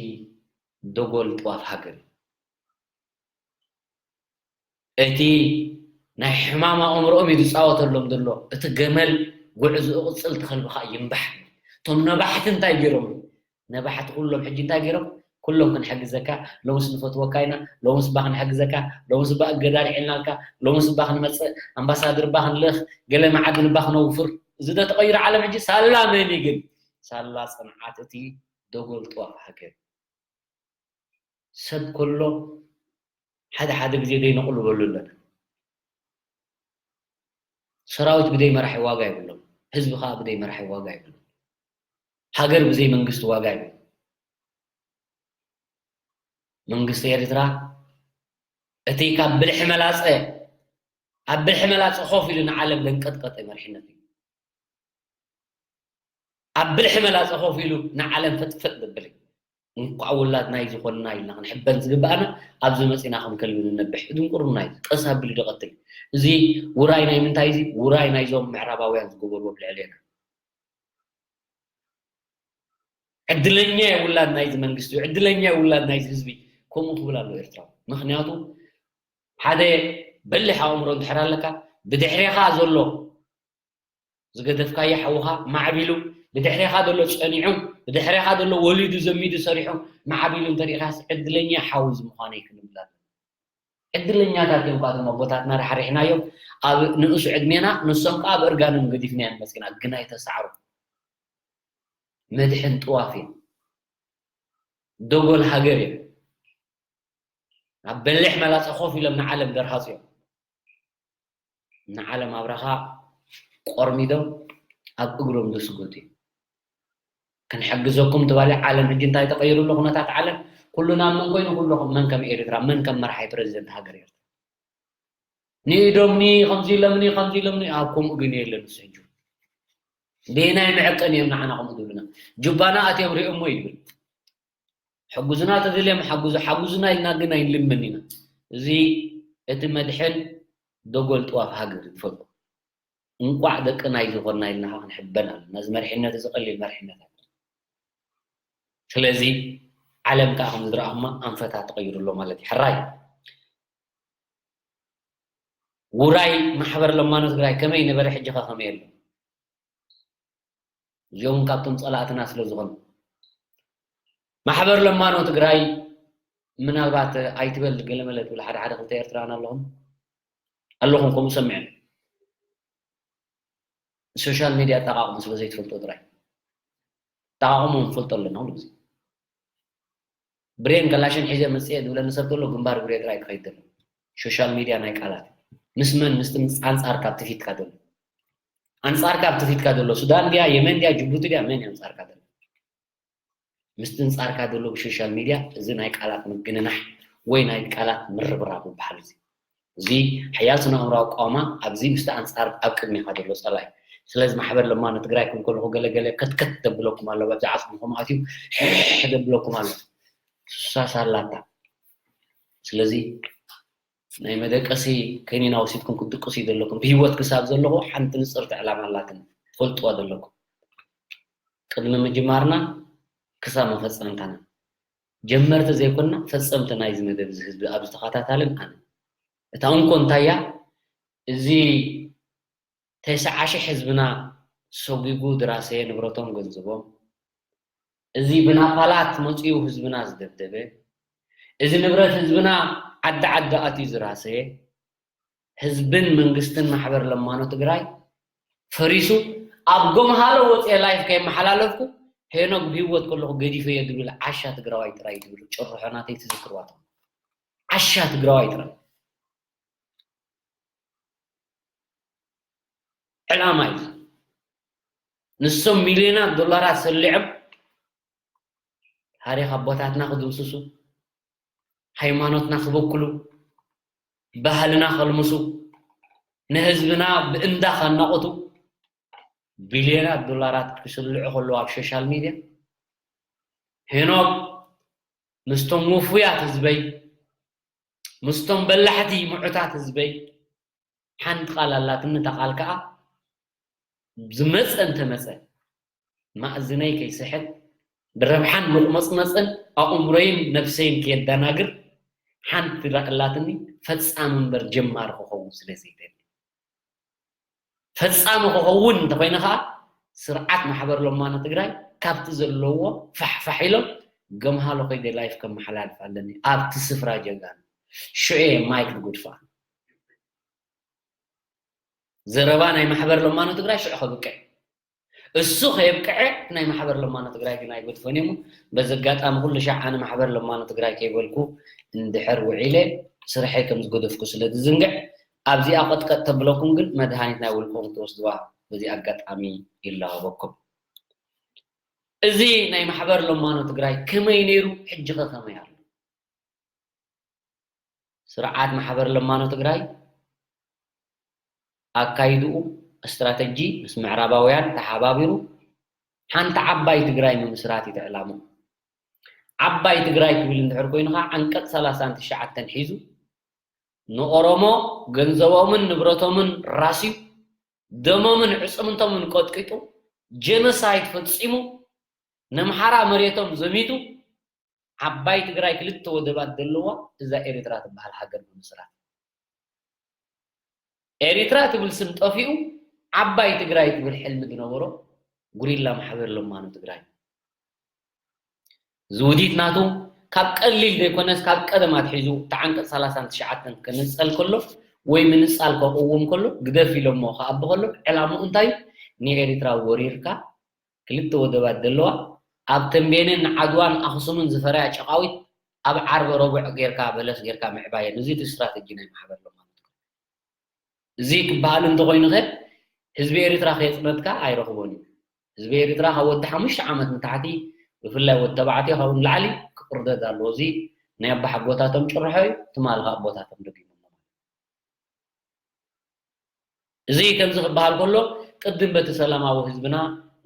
ደጎል ጥዋፍ ሃገር እዩ። እቲ ናይ ሕማም ኣእምሮኦም እዩ ዝፃወተሎም ዘሎ። እቲ ገመል ጉዕዝኡ ቅፅል ተኸልቢ ከዓ ይንባሕ። እቶም ነባሕቲ እንታይ ገይሮም? ነባሕቲ ኩሎም ሕጂ እንታይ ገይሮም? ኩሎም ክንሕግዘካ፣ ሎምስ ንፈትወካ ኢና፣ ሎምስ ባ ክንሕግዘካ፣ ሎምስ ባ እገዳ ልዒልናልካ፣ ሎምስ ባ ክንመፅእ፣ ኣምባሳድር ባ ክንልእኽ፣ ገለ መዓድን ባ ክነውፍር። እዚ ዶ ተቐይሩ ዓለም ሕጂ? ሳላ መን እዩ ግን? ሳላ ፅንዓት እቲ ደጎል ጥዋፍ ሃገር። ሰብ ከሎ ሓደ ሓደ ግዜ ደይነቕሉ በሉ ኣለና። ሰራዊት ብደይ መራሒ ዋጋ የብሎም። ህዝቢ ከዓ ብደይ መራሒ ዋጋ የብሎም። ሃገር ብዘይ መንግስቲ ዋጋ የብሎም። መንግስቲ ኤርትራ እቲ ካብ ብልሒ መላፀ ኣብ ብልሒ መላፀ ኮፍ ኢሉ ንዓለም ለንቀጥቀጠ መሪሕነት እዩ። ኣብ ብልሒ መላፀ ኮፍ ኢሉ ንዓለም ፍጥፍጥ ዘብል እዩ። እንኳዕ ውላድ ናይ ዝኾንና ኢልና ክንሕበን ዝግብኣና ኣብዚ መፂና ከም ከልቢ ንነብሕ ድንቁርና እዩ። ቀስ ኣብሉ ደቐትል እዚ ውራይ ናይ ምንታይ እዚ ውራይ ናይዞም ምዕራባውያን ዝገበርዎ ብልዕሌና ዕድለኛ የውላድ ናይዚ መንግስቲ እዩ ዕድለኛ የውላድ ናይዚ ህዝቢ ከምኡ ክብል ኣሎ ኤርትራዊ ምክንያቱ ሓደ በሊሕ ኣእምሮ እንድሕር ኣለካ ብድሕሬኻ ዘሎ ዝገደፍካዮ ሓውኻ ማዕቢሉ ብድሕሬኻ ዘሎ ጸኒዑ ብድሕሬኻ ዘሎ ወሊዱ ዘሚዱ ሰሪሑ ማዕቢሉ እንተሪኢኻስ ዕድለኛ ሓው እዚ ምዃነይ ክንብል ኣለና። ዕድለኛታት እዮም ኳቶም ኣቦታትና ራሕሪሕናዮም ኣብ ንእሱ ዕድሜና ንሶም ከዓ ኣብ እርጋኖም ገዲፍናዮም መፂና ግን ኣይተሳዕሩ መድሕን ጥዋፍ እዮም ደጎል ሃገር እዮም ኣብ በሊሕ መላፀ ኮፍ ኢሎም ንዓለም ደርሃፁ እዮም ንዓለም ኣብራኻ ቆርሚዶም ኣብ እግሮም ዝስጎቱ እዮም። ክንሕግዘኩም ትባሊ ዓለም ሕጂ እንታይ ተቐይሩ ኣሎ ኩነታት ዓለም ኩሉ ናብ መን ኮይኑ ኩሉ መን ከም ኤርትራ መን ከም መርሓይ ፕረዚደንት ሃገር ኤርትራ ንኢዶምኒ ከምዚ ኢሎምኒ ከምዚ ኢሎምኒ ኣብ ከምኡ ግን የለን ንሱ ሕጂ ቤናይ መዐቀኒ እዮም ንዓና ከምኡ ዝብሉና ጁባና ኣትዮም ሪኦሞ ይብል ሕጉዝና ተደልዮም ሓጉዙ ሓጉዙና ኢልና ግን ኣይንልምን ኢና እዚ እቲ መድሕን ደጎል ጥዋፍ ሃገር ትፈልጡ እንቋዕ ደቂ ናይ ዝኾንና ኢልና ክንሕበን ኣለና እዚ መርሕነት እዚ ቀሊል መርሕነት ኣይኮነ ስለዚ ዓለም ከዓ ከም ዝረኣኹማ ኣንፈታ ተቐይሩ ኣሎ ማለት እዩ ሕራይ ውራይ ማሕበር ለማኖ ትግራይ ከመይ ነበረ ሕጂ ከ ከመይ ኣሎ እዚኦም ካብቶም ፀላእትና ስለ ዝኾኑ ማሕበር ለማኖ ትግራይ ምናልባት ኣይትበል ገለመለ ትብል ሓደ ሓደ ክልተ ኤርትራውያን ኣለኹም ኣለኹም ከምኡ ሰሚዐ ሶሻል ሚድያ ኣጠቃቅሙ ስለ ዘይትፈልጦ ጥራይ ኣጠቃቅሙ ንፈልጦ ኣለና ኩሉ ግዜ ብሬን ከላሽን ሒዘ መፅየ ዝብለኒ ሰብ ተሎ ግንባር ብሬ ጥራይ ክኸይድ ዘሎ። ሶሻል ሚድያ ናይ ቃላት ምስ መን? ምስ ኣንፃር ካብ ትፊትካ ዘሎ ኣንፃር ካብ ትፊትካ ዘሎ ሱዳን ድያ የመን ድያ ጅቡቲ ድያ መን እዩ ኣንፃርካ ዘሎ? ምስቲ ኣንፃርካ ዘሎ ብሶሻል ሚድያ እዚ ናይ ቃላት ምግንናሕ ወይ ናይ ቃላት ምርብራብ ይበሃል። እዚ እዚ ሓያል ስነ ኣእምራዊ ኣቃውማ ኣብዚ ምስቲ ኣንፃር ኣብ ቅድሚኻ ዘሎ ፀላኢ። ስለዚ ማሕበር ለማኖ ትግራይ ክብል ከለኹ ገለገለ ከትከት ደብለኩም ኣሎ፣ ኣብዚ ዓፅምኹም ኣትዩ ሕሕ ደብለኩም ኣሎ። ሱሳስ ኣላታ። ስለዚ ናይ መደቀሲ ከኒና ወሲድኩም ክትድቅሱ ዘለኩም። ብህይወት ክሳብ ዘለኹ ሓንቲ ንፅርቲ ዕላማ ኣላትኒ፣ ትፈልጥዋ ዘለኩም። ቅድሚ ምጅማርና ክሳብ መፈፀምታና ጀመርቲ ዘይኮንና ፈፀምቲ ናይዚ መደብ እዚ ህዝቢ ኣብዚ ተኸታታልን ኣነ። እታ እንኮ እንታያ እዚ ተስዓ ሺሕ ህዝብና ሰጒጉ ዝራሰየ ንብረቶም ገንዘቦም፣ እዚ ብናፓላት መፂኡ ህዝብና ዝደብደበ፣ እዚ ንብረት ህዝብና ዓዲ ዓዲ ኣትዩ ዝራሰየ፣ ህዝብን መንግስትን ማሕበር ለማኖ ትግራይ ፈሪሱ ኣብ ጎምሃሎ ወፅየ ላይፍ ከየመሓላለፍኩ ሄኖክ ብህይወት ከለኹ ገዲፈዮ ዝብል ዓሻ ትግራዋይ ጥራይ ትብል ጭርሖ ናተይ ትዝክርዋ ትኾኑ። ዓሻ ትግራዋይ ጥራይ። ዕላማ እዩ። ንሶም ሚልዮናት ዶላራት ሰሊዖም ታሪኽ ኣቦታትና ክድምስሱ፣ ሃይማኖትና ክበክሉ፣ ባህልና ከልምሱ፣ ንህዝብና ብእንዳ ከናቑቱ ቢልዮናት ዶላራት ክስልዑ ከለዉ ኣብ ሶሻል ሚድያ ሄኖክ ምስቶም ውፉያት ህዝበይ ምስቶም በላሕቲ ምዑታት ህዝበይ ሓንቲ ቃል ኣላትኒ፣ እታ ቃል ከዓ ዝመፀ እንተመፀ ማእዝነይ ከይስሕት ብረብሓን መቑመፅመፅን ኣእምሮይን ነብሰይን ከየደናግር ሓንቲ ኣላትኒ፣ ፈፃሚ እምበር ጀማሪ ክኸውን ስለ ዘይደሊ። ፈፃሚ ክኸውን እንተኮይነ ከዓ ስርዓት ማሕበር ለማኖ ትግራይ ካብቲ ዘለዎ ፋሕፋሕ ኢሎም ገምሃሎ ከይደ ላይፍ ከመሓላልፍ ኣለኒ ኣብቲ ስፍራ ጀጋኑ ሽዑ እየ ማይክ ዝጉድፋ። ዘረባ ናይ ማሕበር ለማኖ ትግራይ ሽዑ ከብቅዕ እሱ ከየብቅዐ ናይ ማሕበር ለማኖ ትግራይ ግን ኣይገድፎን እየ። በዚ ኣጋጣሚ ኩሉ ሻዕ ኣነ ማሕበር ለማኖ ትግራይ ከይበልኩ እንድሕር ውዒለ ስርሐይ ከም ዝገደፍኩ ስለ ዝዝንግዕ ኣብዚኣ ቀጥቀጥ ተብለኩም ግን መድሃኒት ናይ ውልቅኹም ክትወስድዋ በዚ ኣጋጣሚ ይላበኩም። እዚ ናይ ማሕበር ለማኖ ትግራይ ከመይ ነይሩ ሕጂ ከ ከመይ ኣሎ? ስርዓት ማሕበር ለማኖ ትግራይ ኣካይድኡ ስትራተጂ ምስ ምዕራባውያን ተሓባቢሩ ሓንቲ ዓባይ ትግራይ ምምስራት እዩ ዕላምኡ። ዓባይ ትግራይ ክብል እንድሕር ኮይኑ ከዓ ዓንቀፅ ሰላሳን ትሽዓተን ሒዙ ንኦሮሞ ገንዘቦምን ንብረቶምን ራስዩ ደሞምን ዕፅምንቶምን ቀጥቂጡ ጀኖሳይድ ፈፂሙ ነምሓራ መሬቶም ዘሚቱ ዓባይ ትግራይ ክልተ ወደባት ዘለዋ እዛ ኤርትራ ትበሃል ሃገር ብምስራት ኤርትራ ትብል ስም ጠፊኡ ዓባይ ትግራይ ትብል ሕልሚ ዝነበሮ ጉሪላ ማሕበር ለማኖ ትግራይ ዝውዲት ናቱ ካብ ቀሊል ዘይኮነስ ካብ ቀደም ኣትሒዙ እቲ ዓንቀፅ ሰላሳን ትሽዓተን ከነፀል ከሎ ወይ ምንፃል ከቕውም ከሎ ግደፍ ኢሎሞ ከኣቢ ከሎ ዕላምኡ እንታይ ንኤርትራ ወሪርካ ክልተ ወደባት ዘለዋ ኣብ ተንቤንን ዓድዋን ኣኽሱምን ዝፈረያ ጨቓዊት ኣብ ዓርበ ረቡዕ ጌርካ በለስ ጌርካ ምዕባየን እዚ እቲ ስትራተጂ ናይ ማሕበር ለማኖ ትግራይ። እዚ ክበሃል እንተኮይኑ ከ ህዝቢ ኤርትራ ከየፅነትካ ኣይረኽቦን እዩ። ህዝቢ ኤርትራ ካብ ወዲ ሓሙሽተ ዓመት ንታሕቲ ብፍላይ ወዲ ተባዕትዮ ካብኡ ንላዕሊ ክቕርደድ ኣለዎ። እዚ ናይ ኣባሓጎታቶም ጭርሖ እዩ። ትማሊ ካብ ኣቦታቶም ደጊሞሞ። እዚ ከምዚ ክበሃል ከሎ ቅድም በቲ ሰላማዊ ህዝብና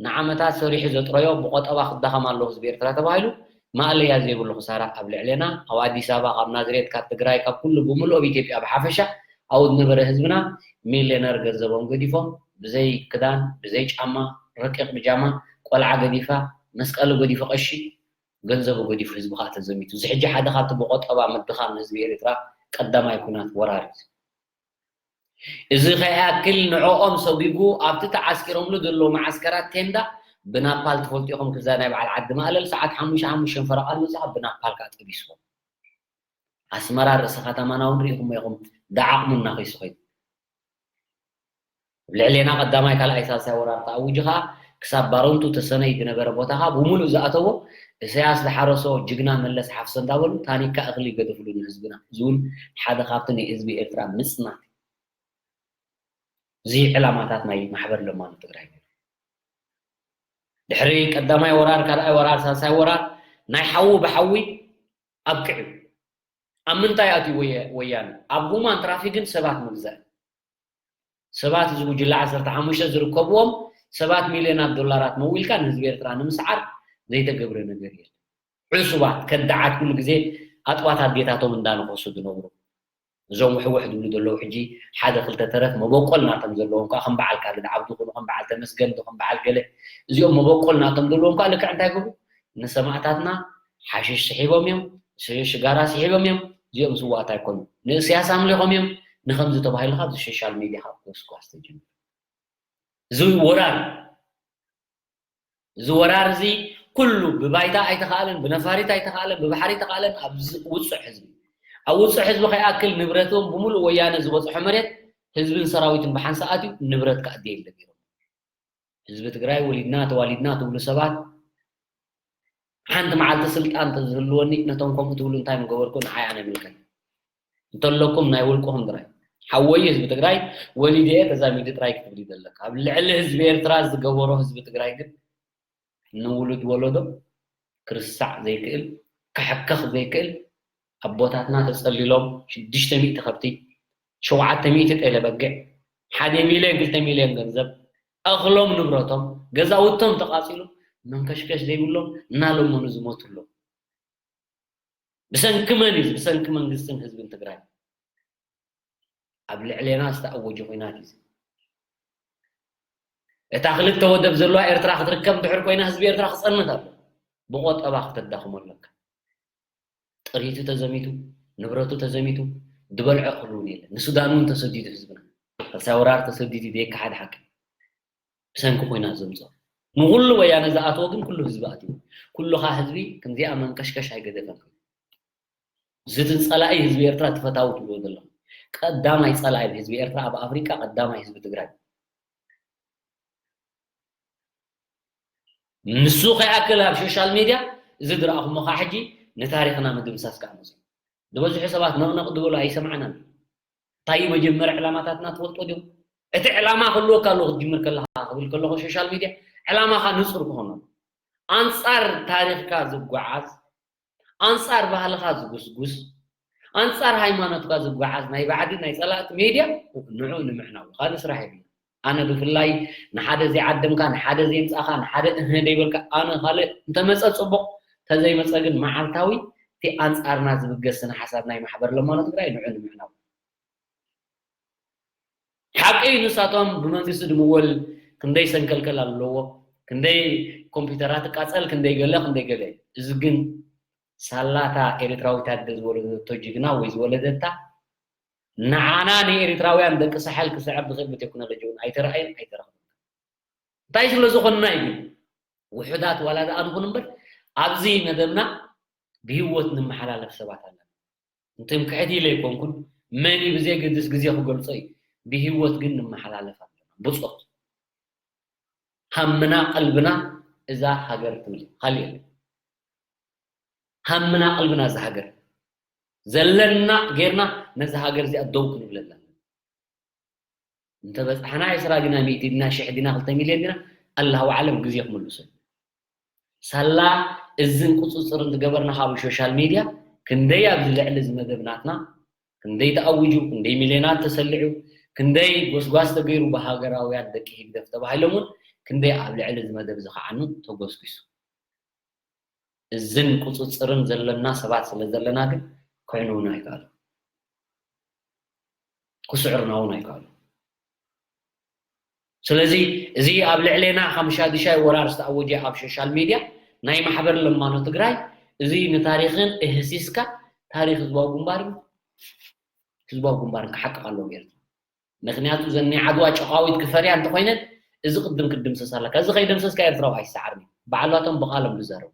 ንዓመታት ሰሪሑ ዘጥረዮ ብቆጠባ ክዳኸም ኣለዎ ህዝቢ ኤርትራ ተባሂሉ ማእለያ ዘይብሉ ክሳራ ኣብ ልዕሌና ኣብ ኣዲስ ኣበባ ካብ ናዝሬት ካብ ትግራይ ካብ ኩሉ ብምሉእ ኣብ ኢትዮጵያ ብሓፈሻ ኣብኡ ዝነበረ ህዝብና ሚልዮነር ገንዘቦም ገዲፎም ብዘይ ክዳን ብዘይ ጫማ ረቂቕ ብጃማ ቆልዓ ገዲፋ መስቀሉ ገዲፉ ቀሺ ገንዘቡ ገዲፉ ህዝቢ ከዓ ተዘሚቱ እዚ ሕጂ ሓደ ካብቲ ብቆጠባ ምድኻም ህዝቢ ኤርትራ ቀዳማይ ኩናት ወራር እዩ። እዚ ከይኣክል ንዕኦም ሰጒጉ ኣብቲ ተዓስኪሮምሉ ዘለዉ መዓስከራት ቴንዳ ብናፓል ትፈልጡ ኢኹም። ክዛ ናይ በዓል ዓዲ ማእለል ሰዓት ሓሙሽተ ሓሙሽተ ፈረቓ መፅኻ ብናፓል ከዓ ጠቢስዎም። ኣስመራ ርእሲ ከተማና እውን ርኢኹሞ ኢኹም። ደዓቕሙ እናኸይሱ ኸይዱ ኣብ ልዕሌና ቀዳማይ ካልኣይ ሳልሳይ ወራር ተኣዊጁ ከዓ ክሳብ ባረንቱ ተሰነይ ዝነበረ ቦታኻ ብምሉእ ዝኣተዎ፣ እሰያስ ዝሓረሶ ጅግና መለስ ሓፍሶ እንዳበሉ ታኒካ እኽሊ ይገደፍሉ ንህዝብና። እዚ እውን ሓደ ካብቲ ናይ ህዝቢ ኤርትራ ምጽናት እዩ። እዚ ዕላማታት ናይ ማሕበር ለማኖ ትግራይ ነይሩ። ድሕሪ ቀዳማይ ወራር፣ ካልኣይ ወራር፣ ሳልሳይ ወራር ናይ ሓዊ ብሓዊ ኣብቂዑ። ኣብ ምንታይ ኣትዩ ወየ-፣ ወያነ? ኣብ ሁማን ትራፊክን ሰባት ምግዛእ። ሰባት፣ እዚ ጉጅለ ዓሰርተ ሓሙሽተ ዝርከብዎም ሰባት ሚልዮናት ዶላራት መዊልካ ንህዝቢ ኤርትራ ንምስዓር ዘይተገብረ ነገር የለን። ዕሱባት፣ ከዳዓት፣ ኩሉ ግዜ ኣጥባት ኣዴታቶም እንዳነኸሱ ዝነብሩ። እዞም ውሕውሕ ዝብሉ ዘለዉ ሕጂ ሓደ ክልተ ተረፍ መበቆል ናቶም ዘለዎም፣ ከዓ ከም በዓል ካልድ ዓብዱ ይኹኑ፣ ከም በዓል ተመስገን፣ ከም በዓል ገለ፣ እዚኦም መበቆል ናቶም ዘለዎም ከዓ ልክዕ እንታይ ይገብሩ? ንሰማእታትና ሓሽሽ ስሒቦም እዮም፣ ሽ-፣ ሽጋራ ስሒቦም እዮም። እዚኦም ስዋኣት ኣይኮኑ። ንእስያስ ኣምሊኾም እዮም። ንኸምዚ ተባሂሉ ካብዚ ሶሻል ሚድያ ካብ ጎስጓስ ተጀሚሩ። እዚ ወራር፣ እዚ ወራር እዚ ኩሉ ብባይታ ኣይተኻእለን፣ ብነፋሪት ኣይተኻእለን፣ ብባሕሪ ኣይተኻእለን። ኣብ ዝ-፣ ውጹዕ ህዝቢ፣ ኣብ ውጹዕ ህዝቢ ከይኣክል ንብረቶም ብምሉእ ወያነ ዝበጽሖ መሬት ህዝብን ሰራዊትን ብሓንሳእ ኣትዩ ንብረት ክኣዲ የለ ገይሮም። ህዝቢ ትግራይ ወሊድና ተዋሊድና ትብሉ ሰባት፣ ሓንቲ መዓልቲ ስልጣን ተዝህልወኒ ነቶም ከምኡ ትብሉ እንታይ ምገበርኩ? ንዓይ ኣነ ይምልከት። እንተለኩም ናይ ውልቅኹም ጥራይ። ሓወይ ህዝቢ ትግራይ ወሊደ እየ ተዛሚዱ ጥራይ ክትብል እዩ ዘለካ። ኣብ ልዕሊ ህዝቢ ኤርትራ ዝገበሮ ህዝቢ ትግራይ ግን ንውሉድ ወለዶ ክርሳዕ ዘይክእል፣ ክሕከኽ ዘይክእል፣ ኣቦታትና ተጸሊሎም ሽዱሽተ ሚእቲ ከብቲ፣ ሸውዓተ ሚእቲ ጤለ በጊዕ፣ ሓደ ሚልዮን ክልተ ሚልዮን ገንዘብ፣ እኽሎም ንብረቶም፣ ገዛውቶም ተቓጺሉ፣ መንከሽከሽ ዘይብሎም እናለመኑ ዝሞቱ ኣለዉ። ብሰንኪ መን እዩ እዚ? ብሰንኪ መንግስትን ህዝብን ትግራይ። ኣብ ልዕሌና ዝተኣወጀ ኲናት እዩ እዚ። እታ ክልተ ወደብ ዘለዋ ኤርትራ ክትርከብ እንድሕር ኮይና ህዝቢ ኤርትራ ክጸንት ኣሎ። ብቆጠባ ክተዳኽሞ ኣለካ። ጥሪቱ ተዘሚቱ፣ ንብረቱ ተዘሚቱ፣ ዝበልዖ እኽሊ እውን የለን። ንሱዳን እውን ተሰዲዱ ህዝብና። ሳልሳይ ወራር ተሰዲዱ፣ ዘይከሓድ ሓቂ። ብሰንኪ ኲናት ዘምጽኦ። ንኹሉ ወያነ ዝኣተወ ግን ኩሉ ህዝቢ ኣትዩ። ኩሉኻ ህዝቢ ከምዚኣ መንቀሽቀሽ ኣይገደፈን። ዝትን ጸላኢ ህዝቢ ኤርትራ፣ እቲ ፈታዊ ትብልዎ ዘለኹም። ቀዳማይ ጸላኢ ህዝቢ ኤርትራ ኣብ ኣፍሪቃ ቀዳማይ ህዝቢ ትግራይ። ንሱ ከይኣክል ኣብ ሶሻል ሚድያ እዚ ዝረኣኹሞ ከዓ ሕጂ ንታሪኽና ምድምሳስ ከዓ መፅዩ። ዝበዝሑ ሰባት ነቕነቕ ዝበሉ ኣይሰማዕናን። እንታይ እዩ መጀመርያ ዕላማታትና ትፈልጦ ድዮም? እቲ ዕላማ ክህልወካ ኣለዎ ክትጅምር ከለኻ ክብል ከለኹ ሶሻል ሚድያ ዕላማኻ ንጹር ክኾን ኣለዎ። ኣንጻር ታሪኽካ ዝጓዓዝ፣ ኣንጻር ባህልኻ ዝጉስጉስ፣ ኣንጻር ሃይማኖትካ ዝጓዓዝ ናይ ባዕዲ ናይ ጸላእቲ ሜድያ ንዑ ንምዕናው ካልእ ስራሕ የብሉን። ኣነ ብፍላይ ንሓደ ዘይዓደምካ፣ ንሓደ ዘይምጻኻ፣ ንሓደ እህ ዘይበልካ፣ ኣነ ካልእ እንተመጸ ጽቡቕ፣ እንተዘይመጸ ግን መዓልታዊ እቲ ኣንጻርና ዝብገስ ስነ ሓሳብ ናይ ማሕበር ለማኖ ትግራይ ንዑ ንምዕናው። ሓቂ እዩ፣ ንሳቶም ብመንግስቲ ድምወል ክንደይ ሰንከልከል ኣለዎ፣ ክንደይ ኮምፒውተራት ትቃጸል፣ ክንደይ ገለ፣ ክንደይ ገለ። እዚ ግን ሳላታ ኤርትራዊት ኣደ ዝወለደቶ ጅግና ወይ ዝወለደታ፣ ንዓና ንኤርትራውያን ደቂ ሳሕል ክስዕር ዝኽእል ብቴክኖሎጂ እውን ኣይተረኣየን ኣይተረኽበን። እንታይ ስለ ዝኾንና እዩ ግን? ውሑዳት ዋላ ደኣ ንኹን እምበር፣ ኣብዚ መደብና ብህይወት ንመሓላለፍ ሰባት ኣለና። ንትምክሕቲ ኢለ ኣይኮንኩን፣ መን እዩ ብዘየገድስ ግዜ ክገልጾ እዩ። ብህይወት ግን ንመሓላለፍ ኣለና። ብጾት። ሃምና ቀልብና እዛ ሃገር ትብል። ካልእ የለን። ሃምና ቀልብና እዛ ሃገር። ዘለና ጌርና ነዛ ሃገር እዚኣ ደው ክንብለላ ኣለና። እንተበጻሕና ዕስራ ዲና፣ ሚእቲ ዲና፣ ሽሕ ዲና፣ ክልተ ሚልዮን ዲና፣ ኣላሁ ኣዕለም ግዜ ክምልሶ እዩ። ሳላ እዝን ቁጽጽርን ዝገበርና ካብ ሶሻል ሚድያ ክንደይ ኣብዚ ልዕሊ እዚ መደብ ናትና ክንደይ ተኣዊጁ፣ ክንደይ ሚልዮናት ተሰሊዑ፣ ክንደይ ጎስጓስ ተገይሩ ብሃገራውያን ደቂ ህግደፍ ተባሂሎም እውን ክንደይ ኣብ ልዕሊ እዚ መደብ እዚ ከዓኑ ተጎስጒሱ። እዝን ቁጽጽርን ዘለና ሰባት ስለ ዘለና ግን ክዕንውና ኣይከኣሉ። ክስዕርና እውን ኣይከኣሉ። ስለዚ እዚ ኣብ ልዕሌና ሓሙሻይ ወራር ዝተኣወጀ ኣብ ሶሻል ሚድያ ናይ ማሕበር ለማኖ ትግራይ፣ እዚ ንታሪኽን እህሲስካ ታሪኽ ህዝባዊ ግንባርን ህዝባዊ ግንባርን ክሓቅቕ ኣለዎ ኤርትራ። ምኽንያቱ እዘን ናይ ዓድዋ ጨቓዊት ክፈርያ እንተኾይነን እዚ ቅድም ክድምሰስ ኣለካ። እዚ ከይደምሰስካ ኤርትራዊ ኣይሰዓርን እዩ። ባዕላቶም ብቓሎም ዝዛረቡ።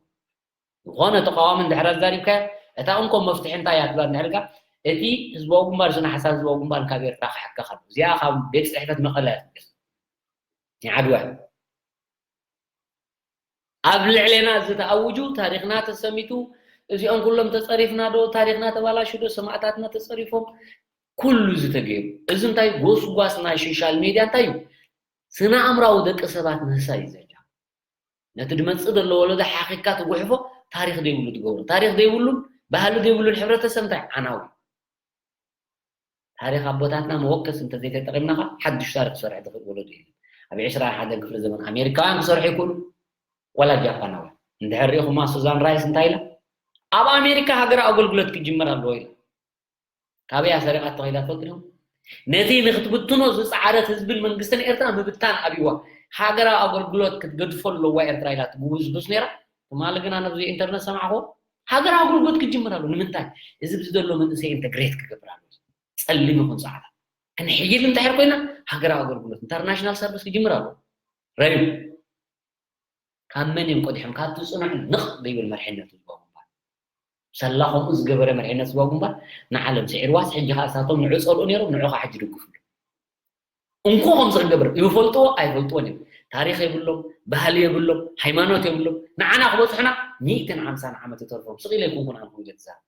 ዝኾነ ተቃዋሚ እንድሕር ኣዛሪብካዮ፣ እታ እንኮ መፍትሒ እንታይ እያ ትብላ እንድሕር ኢልካ፣ እቲ ህዝባዊ ግንባር፣ ስነ ሓሳብ ህዝባዊ ግንባር ካብ ኤርትራ ክሕከኽ ኣለዎ። እዚኣ ካብ ቤት ጽሕፈት መቐለ እያ ትብገስ። ናይ ዓድዋ። ኣብ ልዕሌና ዝተኣውጁ ታሪኽና ተሰሚቱ፣ እዚኦም ኩሎም ተጸሪፍና ዶ፣ ታሪኽና ተባላሹ ዶ፣ ሰማእታትና ተጸሪፎም፣ ኩሉ ዝተገይሩ። እዚ እንታይ ጎስጓስ ናይ ሶሻል ሜድያ እንታይ እዩ? ስነ ኣእምራዊ ደቂ ሰባት ምህሳ እዩ ዘጃ። ነቲ ድመጽእ ዘሎ ወለዶ ሓኺካ ትጉሕፎ፣ ታሪኽ ዘይብሉ ትገብሮ። ታሪኽ ዘይብሉን ባህሊ ዘይብሉን ሕብረተሰብ እንታይ ዓናዊ። ታሪኽ ኣቦታትና መወከስ እንተዘይተጠቒምናኻ ሓድሽ ታሪኽ ክሰርሕ ዝኽእል ወለዶ የለን። ኣብ ዕስራን ሓደን ክፍለ ዘመን ኣሜሪካውያን ክሰርሑ ይክእሉ፣ ዋላ ጃፓናውያን። እንድሕር ሪኢኹማ ሱዛን ራይስ እንታይ ኢላ? ኣብ ኣሜሪካ ሃገራዊ ኣገልግሎት ክጅመር ኣለዎ ኢላ። ካበያ ሰሪቓ ተኸይዳ ትፈልጡ ዲኹም? ነቲ ንክትብትኖ ዝጸዓረት ህዝብን መንግስትን ኤርትራ ምብታን ኣብይዋ። ሃገራዊ ኣገልግሎት ክትገድፎ ኣለዋ ኤርትራ ኢላ ትጉብዝጉዝ ነይራ። ትማሊ ግን ኣነ ኣብዚ ኢንተርነት ሰማዕኹ፣ ሃገራዊ ኣገልግሎት ክጅምር ኣሎ። ንምንታይ? እዚ ብዚ ዘሎ መንእሰይ ኢንተግሬት ክገብር ኣሎ። ጸሊም ይኹን ጻዕዳ። ክንሕይል እንድሕር ኮይና፣ ሃገራዊ ኣገልግሎት ኢንተርናሽናል ሰርቪስ ክጅምር ኣሎ። ረዩ። ካብ መን እዮም ቀዲሖም? ካብቲ ጽኑዕ ንቕ ዘይብል መርሕነት ህዝባዊ ግንባር። ሰላ ከምኡ ዝገበረ መርሕነት ህዝባዊ ግንባር ንዓለም ስዒርዋስ፣ ሕጂ ከኣ እሳቶም ንዑ ጸልኡ ነይሮም፣ ንዑ ከኣ ሕጂ ደግፍሉ። እንኮ ከምዚ ክገብር ይፈልጥዎ ኣይፈልጥዎን እዮም። ታሪኽ የብሎም፣ ባህሊ የብሎም፣ ሃይማኖት የብሎም። ንዓና ክበጽሑና ሚእትን ሓምሳን ዓመት ይተርፎም። ስቕ ኢለ ኣይኮንኩን ኣነ ከምዚ ዝዛረብ።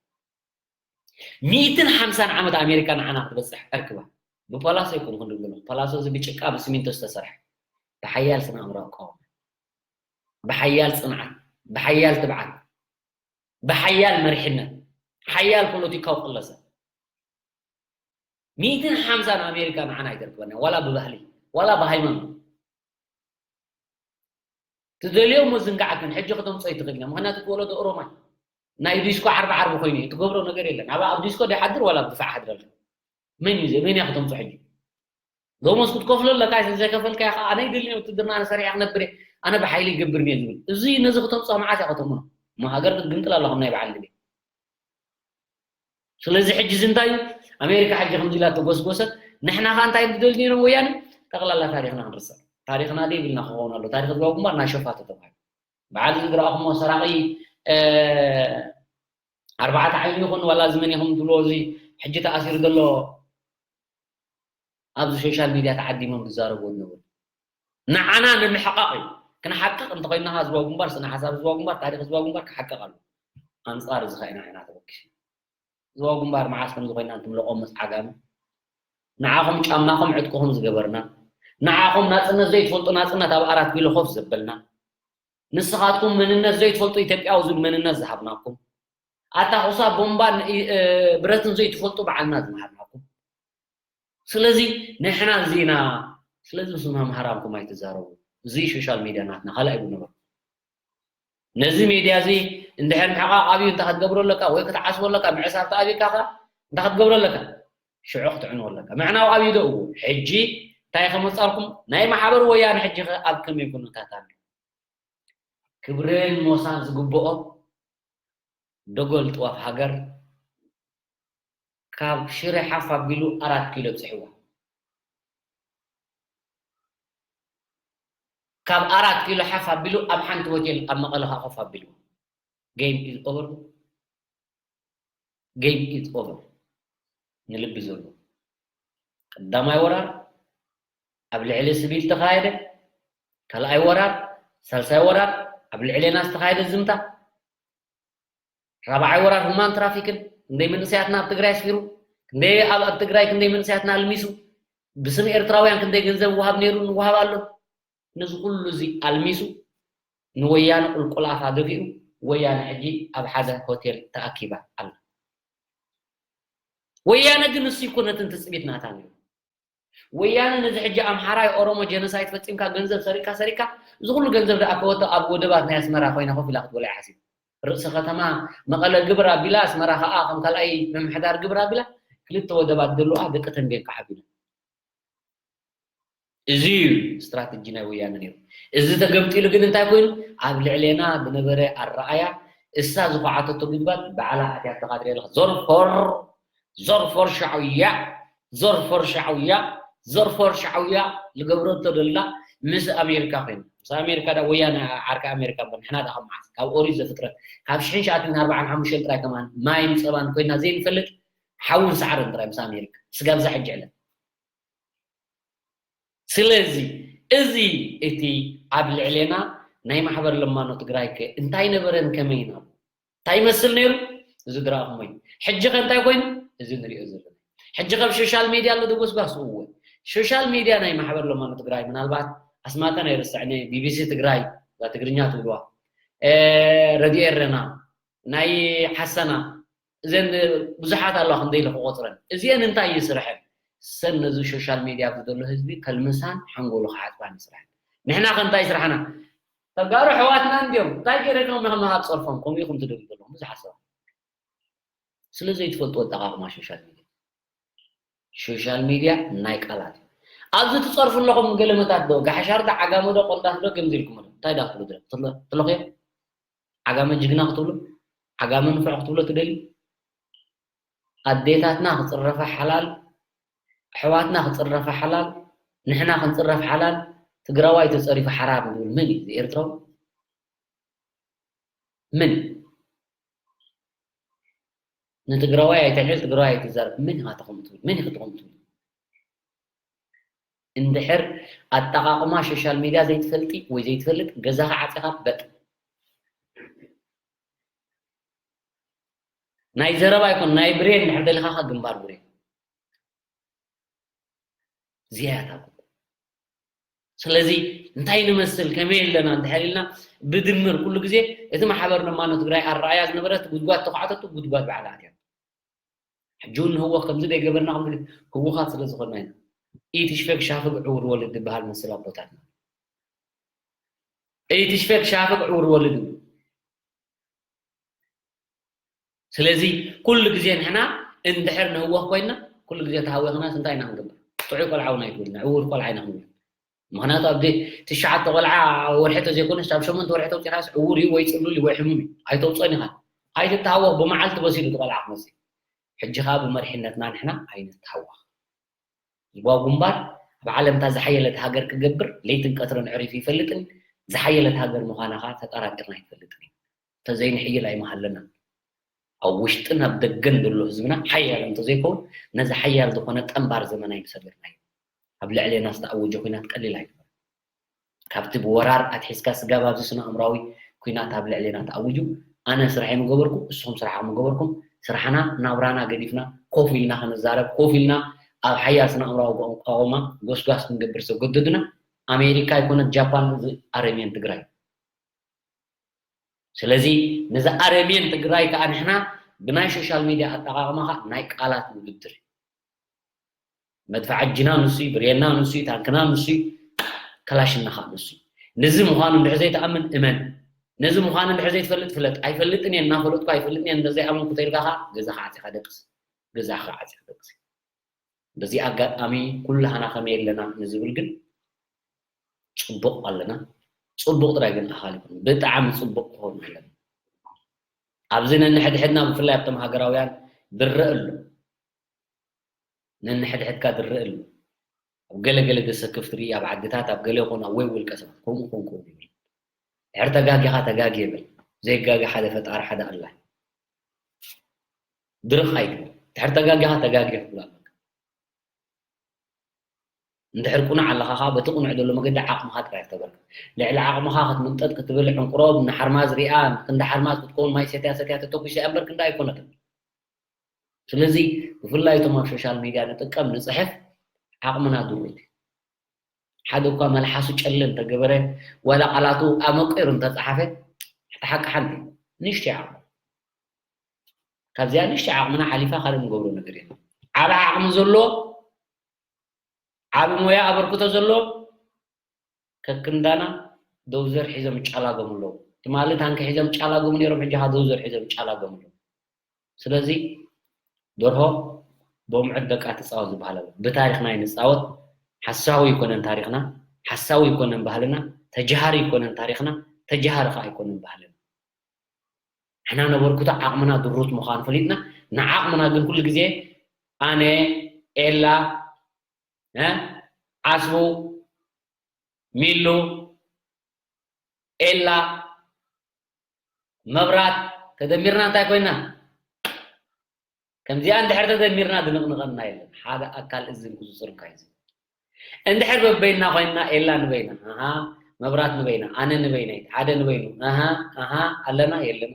ሚእትን ሓምሳን ዓመት ኣሜሪካ ንዓና ክትበጽሕ ኣርክባ። ብፓላሶ ኣይኮንኩን ድብሎ። ፓላሶ እዚ ብጭቃ ብስሚንቶ ዝተሰርሐ። ብሓያል ስነ ኣእምሮ ኣቃውማ። ብሓያል ጽንዓት፣ ብሓያል ትብዓት፣ ብሓያል መሪሕነት፣ ሓያል ፖለቲካዊ ቅለሰ። ሚእትን ሓምሳን ኣሜሪካ ንዓና ኣይተርክበና፣ ዋላ ብባህሊ፣ ዋላ ብሃይማኖት። ትደልዮ ምዝንጋዕ ግን ሕጂ ከተምጽኦ ኣይትኽእልን። ምኽንያቱ እቲ ወለዶ ኦሮማይ ናይ ዲስኮ ዓርቢ ዓርቢ ኮይኑ እዩ። ትገብሮ ነገር የለን። ኣብ፣ ኣብ ዲስኮ ዶ ይሓድር ዋላ ኣብ ድፋዕ ሓድረልካ? መን እዩ ዘ-፣ መን እያ ከተምጽኦ ሕጂ? ደሞዝ ክትከፍሎ ኣለካ፣ ኣይተ-፣ ዘይከፈልካዮ ከዓ ኣነ ይደልኒ ውትድርና፣ ኣነ ሰሪሐ ክነብር እየ፣ ኣነ ብሓይሊ ይገብር እየ ዝብል። እዚ ነዚ ከተምጽኦ መዓስ እያ ከተምኖ? እሞ ሃገር ክትግንጥል ኣለኹም ናይ በዓል ድሌት። ስለዚ ሕጂ እዚ እንታይ እዩ? ኣሜሪካ ሕጂ ከምዚ ኢላ ተጎስጎሰት፣ ንሕና ኸ እንታይ እዮም ዝደልዩ ነይሮም ወያነ? ጠቕላላ ታሪኽና ክንርስዕ። ታሪኽና ደይ ኢልና ክኸውን ኣሎ። ታሪኽ ህዝባዊ ግንባር ናይ ሸፋቱ ተባሂሉ። በዓል እዚ ዝረኣኹሞ ሰራቒ፣ እ፣ ኣርባዕተ ዓይኑ ይኹን ዋላ እዚ መን ይኹም ትብልዎ፣ እዚ ሕጂ ተኣሲሩ ዘሎ ኣብዚ ሶሻል ሚድያ ተዓዲሞም ዝዛረብዎ ዝነበሩ። ንዓና ንምሕቓቕ እዩ። ክንሓቅቕ እንተኾይንና ህዝባዊ ግንባር፣ ስነ ሓሳብ ህዝባዊ ግንባር፣ ታሪኽ ህዝባዊ ግንባር ክሓቅቕ ኣሎ። ኣንጻር እዚ ኸ ኢና፣ ኢና ተወኪስና። ህዝባዊ ግንባር መዓስ ከም ዝኾይና እንትምለቖ ምስ ዓጋመ፣ ንዓኹም ጫማኹም ዕጥቅኹም ዝገበርና፣ ንዓኹም ናጽነት ዘይትፈልጡ ናጽነት ኣብ ኣራት ኪሎ ኮፍ ዘበልና፣ ንስኻትኩም መንነት ዘይትፈልጡ ኢትዮጵያዊ ዝብል መንነት ዝሃብናኩም፣ ኣታ ኹሳ ቦምባን፣ እ፣ ብረትን ዘይትፈልጡ በዓልና ዝመሃርናኩም። ስለዚ ንሕና እዚ ኢና። ስለዚ ምስ መምሃራንኩም ኣይትዛረቡ። እዚ ሶሻል ሚድያ ናትና ካልእ ኣይብሉ ነበሩ። ነዚ ሜድያ እዚ እንድሕር ምሕቓቕ ኣብዩ እንታይ ክትገብሮ ኣለካ? ወይ ክትዓስቦ ኣለካ? ምዕሳብ ተኣብዩካ ከ እንታይ ክትገብሮ ኣለካ? ሽዑ ክትዕንዎ ኣለካ። ምዕናው ኣብዩ ዶ? እዎ። ሕጂ እንታይ ከመጻልኩም? ናይ ማሕበር ወያነ ሕጂ ከ ኣብ ከመይ ኩነታት ኣሎ? ክብርን ሞሳን ዝግብኦ ደጎል ጥዋፍ ሃገር ካብ ሽረ ሓፍ ኣቢሉ ኣራት ኪሎ ኣብጺሕዋ። ካብ ኣራት ኪሎ ሓፍ ኣቢሉ ኣብ ሓንቲ ሆቴል ኣብ መቐለ ከኣ ኮፍ ኣቢልዋ። Game is over። Game is over። ንልቢ ዘሎ ቀዳማይ ወራር ኣብ ልዕሊ ስቪል ተኻየደ። ካልኣይ ወራር፣ ሳልሳይ ወራር ኣብ ልዕሌና ዝተኻየደ ዝምታ። ራብዓይ ወራር ሁማን ትራፊክን ክንደይ መንእሰያትና ኣብ ትግራይ ኣስፊሩ፣ ክንደይ ኣብ፣ ኣብ ትግራይ ክንደይ መንእሰያትና ኣልሚሱ፣ ብስም ኤርትራውያን ክንደይ ገንዘብ ይወሃብ ነይሩ፣ ይወሃብ ኣሎ። ነዚ ኩሉ እዚ ኣልሚሱ ንወያነ ቁልቁል ኣፋ ደፊኡ፣ ወያነ ሕጂ ኣብ ሓደ ሆቴል ተኣኪባ ኣላ። ወያነ ግን ንሱ ኣይኮነትን ትጽቢት ናታ ነይሩ። ወያነ ነዚ ሕጂ ኣምሓራይ ኦሮሞ ጀኖሳይድ ፈጺምካ ገንዘብ ሰሪቅካ ሰሪቅካ፣ እዚ ኩሉ ገንዘብ ደኣ ከወቶ ኣብ ወደባት ናይ ኣስመራ ኮይና ኮፍ ኢላ ክትበልዖ ሓሲቡ። ርእሲ ከተማ መቐለ ግብር ኣቢላ፣ ኣስመራ ከኣ ከም ካልኣይ ምምሕዳር ግብር ኣቢላ፣ ክልተ ወደባት ደለዋ ደቂ ተንቤን ከዓቢላ። እዚ እዩ ስትራተጂ ናይ ወያነ ነይሩ። እዚ ተገምጢሉ ግን እንታይ ኮይኑ? ኣብ ልዕሌና ብነበረ ኣረኣያ እሳ ዝኸዓተቶ ጉድጓድ ባዕላ ኣትያ ተቓትል ኣለኻ። ዞርፎር፣ ዞርፎር ሻዕውያ፣ ዞርፎር ሻዕውያ፣ ዞርፎር ሻዕውያ ዝገብረቶ ደላ ምስ ኣሜሪካ ኮይኑ። ምስ ኣሜሪካ ዳ ወያነ ዓርኪ ኣሜሪካ እምበር ንሕና ዳ ካብ መዓስ? ካብ ኦሪት ዘፍጥረት፣ ካብ ሽሕን ትሽዓተ ሚእትን ኣርባዓን ሓሙሽተን ጥራይ ከማን ማይን ጸባን ኮይና ዘይንፈልጥ ሓውን ሳዕርን ጥራይ ምስ ኣሜሪካ። ስጋብ እዛ ሕጂ ዕለት። ስለዚ እዚ እቲ ኣብ ልዕሌና ናይ ማሕበር ለማኖ ትግራይ ከ እንታይ ነበረን ከመይ ናብ እንታይ ይመስል ነይሩ? እዚ ዝረኣኹሞ እዩ። ሕጂ ከ እንታይ ኮይኑ? እዚ ንሪኦ ዘለና። ሕጂ ከብ ሶሻል ሚድያ ኣሎ ድጎስጓስ እወ። ሶሻል ሚድያ ናይ ማሕበር ለማኖ ትግራይ ምናልባት ኣስማተን ኣይርስዕን እየ፣ ቢቢሲ ትግራይ እዛ ትግርኛ ትብልዋ፣ ረድዮ ኤረና፣ ናይ ሓሰና፣ እዘን ብዙሓት ኣለዋ ክንደይ ኢለ ክቆፅረን። እዚአን እንታይ ይስርሐን? ሰን ነዚ ሶሻል ሚድያ ኣብዚ ዘሎ ህዝቢ ከልምሳን ሓንጎሉ ክሓጥባን ይስርሐን። ንሕና ከ እንታይ ይስራሕና? ተጋሩ ኣሕዋትና እንድዮም። እንታይ ገይረ ኢልኩም ኢኹም ንሃብ ፀርፎም? ከምኡ ኢኹም ትደልዩ ዘለኹም ብዙሓት ሰባት። ስለ ዘይትፈልጡ ኣጠቓቕማ ሶሻል ሚድያ። ሶሻል ሚድያ ናይ ቃላት እዩ። ኣብዚ ትፀርፉ ኣለኹም ገለመታት ዶ፣ ጋሕሻር ዶ፣ ዓጋመ ዶ፣ ቆንዳፍ ዶ፣ ገምዚ ኢልኩም ዶ? እንታይ ዳ ክትብሉ ዶ? ትለ-፣ ትለኽዮ? ዓጋመ ጅግና ክትብሉ? ዓጋመ ንፉዕ ክትብሎ ትደልዩ? ኣዴታትና ክፅረፋ ሓላል፣ ኣሕዋትና ክፅረፋ ሓላል፣ ንሕና ክንፅረፍ ሓላል፣ ትግራዋይ ተፀሪፉ ሓራር ንብል መን እዩ? ኤርትራዊ? መን? ንትግራዋይ ኣይተልዕል፣ ትግራዋይ ኣይትዛረብ። መን ኢኻ ተቐምጡ? መን ኢኻ ተቐምጡ? እንድሕር ኣጠቓቕማ ሶሻል ሚድያ ዘይትፈልጢ ወይ ዘይትፈልጥ፣ ገዛኻ ዓፂኻ በጥ። ናይ ዘረባ ይኮን፣ ናይ ብሬን እንድሕር ደሊኻኻ ግንባር ብሬን። እዚኣ እያ እታ ጉዳይ። ስለዚ እንታይ ንመስል፣ ከመይ ኣለና እንድሕር ኢልና፣ ብድምር ኩሉ ግዜ እቲ ማሕበር ለማኖ ትግራይ ኣረኣያ ዝነበረት ጉድጓድ ተኳዕተቱ፣ ጉድጓድ ባዕላ ኣትያ። ሕጂ እውን ንህወኽ ከምዚ ዘይገበርና፣ ከምዚ ህወኻት ስለ ዝኾንና ኢና። ኢትሽፈግ ሻፍግ ዕውር ወልድ ዝበሃል መስል ኣቦታትና። ኢትሽፈግ ሻፍግ ዕውር ወልድ። ስለዚ ኩሉ ግዜ ንሕና እንድሕር ንህወኽ ኮይንና፣ ኩሉ ግዜ ተሃዊኽናስ እንታይ ኢና ክንገብር? ጥዑይ ቆልዓ እውን ኣይትውልና፣ ዕውር ቆልዓ ኢና ክንውልን። ምኽንያቱ ኣብ ትሽዓተ ቆልዓ ወርሒ ተዘይኮነስ ኣብ ሸሞንተ ወርሒ ተውፂኻስ ዕውር እዩ ወይ ፅሉል እዩ ወይ ሕሙም እዩ። ኣይተውፅኦን ኢኻ። ኣይትተሃወኽ፣ ብመዓልቲ በሲሉ እቲ ቆልዓ ክመፅእ። ሕጂ ኸዓ ብመሪሕነትና ንሕና ኣይንተሃወኽ። ህዝባዊ ግንባር ኣብ ዓለም እታ ዝሓየለት ሃገር ክገብር ለይትን ቀትርን ዕሪፉ ይፈልጥን ዝሓየለት ሃገር ምዃና ኸዓ ተጠራጢርና ኣይንፈልጥን እዩ። እንተዘይንሕይል ኣይምሃለናን። ኣብ ውሽጥን ኣብ ደገን ዘሎ ህዝብና ሓያል እንተዘይከውን ነዚ ሓያል ዝኾነ ጠንባር ዘመን ኣይምሰገርናዮ። ኣብ ልዕሌና ዝተኣወጀ ኲናት ቀሊል ኣይነበረን። ካብቲ ብወራር ኣትሒዝካ ስጋብ ኣብዚ ስነ ኣእምራዊ ኲናት ኣብ ልዕሌና ተኣዊጁ፣ ኣነ ስራሐይ ምገበርኩ፣ እስኹም ስራሕኩም ምገበርኩም፣ ስራሕና ናብራና ገዲፍና ኮፍ ኢልና ክንዛረብ፣ ኮፍ ኢልና ኣብ ሓያል ስነ ኣእምራዊ ቋንቋ ጎስጓስ ክንገብር ዘገደዱና ኣሜሪካ ኣይኮነት ጃፓን፣ እዚ ኣረሜን ትግራይ። ስለዚ ነዚ ኣረሜን ትግራይ ከዓ ንሕና ብናይ ሶሻል ሚድያ ኣጠቓቕማ ከዓ ናይ ቃላት ውድድር እዩ። መድፍዓጅና ንሱ እዩ፣ ብሬና ንሱ እዩ፣ ታንክና ንሱ እዩ፣ ከላሽና ከዓ ንሱ እዩ። ነዚ ምዃኑ እንድሕር ዘይትኣምን እመን። ነዚ ምዃኑ እንድሕር ዘይትፈልጥ ፍለጥ። ኣይፈልጥን እየ እናፈለጥኩ ኣይፈልጥን እየ እንድሕር ዘይኣመንኩ ተይልካ ከዓ ገዛኻ ዓፂኻ ደቅስ። ገዛኻ ዓፂኻ ደቅስ። በዚ ኣጋጣሚ ኩላህና ከመይ ኣለና ንዝብል ግን ፅቡቕ ኣለና። ፅቡቕ ጥራይ ግን ኣኻል ይኹን ብጣዕሚ ፅቡቕ ክኸውን ኣለና። ኣብዚ ነንሕድሕድና ብፍላይ ኣብቶም ሃገራውያን ድረ ኣሎ። ነንሕድሕድካ ድረ ኣሎ። ኣብ ገለ ገለ ደሰክፍ ትርኢ ኣብ ዓድታት ኣብ ገለ ይኹን ኣብ ወይ ውልቀ ሰባት ከምኡ ኮንኩ ይብል። ድሕር ተጋጊኻ ተጋጊ ይብል። ዘይጋጊ ሓደ ፈጣሪ ሓደ ኣላ። ድርኽ ኣይትበል። ድሕር ተጋጊኻ ተጋጊ ክትብል ኣለካ። እንድሕር ቁኑዕ ኣለኻ ኸዓ በቲ ቁኑዕ ዘሎ መገዲ ዓቕምኻ ጥራይ ክተበርክት። ልዕሊ ዓቕምኻ ክትምንጠጥ ክትብል ዕንቁሮ ንሓርማዝ ሪኣ ክንዲ ሓርማዝ ክትከውን ማይ ሰትያ ሰትያ ተተኩሰ እያ እምበር ክንዲ ኣይኮነትን። ስለዚ ብፍላይ እቶም ኣብ ሶሻል ሚድያ ንጥቀም ንፅሕፍ ዓቕምና ድሩት እዩ። ሓደ እኳ መልሓሱ ጨለ እንተገበረ ዋላ ቃላቱ ኣመቂሩ እንተፀሓፈ እቲ ሓቂ ሓንቲ ንእሽተይ ዓቕሙ ካብዚኣ ንእሽተይ ዓቕምና ሓሊፋ ካልእ ንገብሮ ነገር የለን። ዓቢ ዓቕሚ ዘሎ ዓቢ ሞያ ኣበርክቶ ዘሎ ከክንዳና ዶውዘር ሒዞም ይጫላገሙ ኣለዉ። ትማሊ ታንኪ ሒዞም ይጫላገሙ ነይሮም፣ ሕጂ ኸዓ ዶውዘር ሒዞም ይጫላገሙ ኣለዉ። ስለዚ ደርሆ በምዑት ደቃ ትፃወት ዝበሃል ኣሎ። ብታሪኽና እዩ ንፃወት። ሓሳዊ ኣይኮነን ታሪኽና፣ ሓሳዊ ኣይኮነን ባህልና፣ ተጃሃሪ ኣይኮነን ታሪኽና፣ ተጃሃሪ ኸዓ ኣይኮነን ባህልና። ንሕና ነበርኩቶ ዓቕምና ድሩት ምዃኑ ፈሊጥና፣ ንዓቕምና ግን ኩሉ ግዜ ኣነ፣ ኤላ፣ እ፣ ዓስቡ፣ ሚሉ፣ ኤላ፣ መብራት ተደሚርና እንታይ ኮይና? ከምዚኣ እንድሕር ተደሚርና ዝንቕንቐና የለን። ሓደ ኣካል እዝን ክዙፅር እንታይ እዩ? እንድሕር በበይና ኮይንና ኤላ ንበይና፣ ኣሃ፣ መብራት ንበይና፣ ኣነ ንበይነይ፣ ሓደ ንበይኑ፣ ኣሃ ኣሃ ኣለና የለና።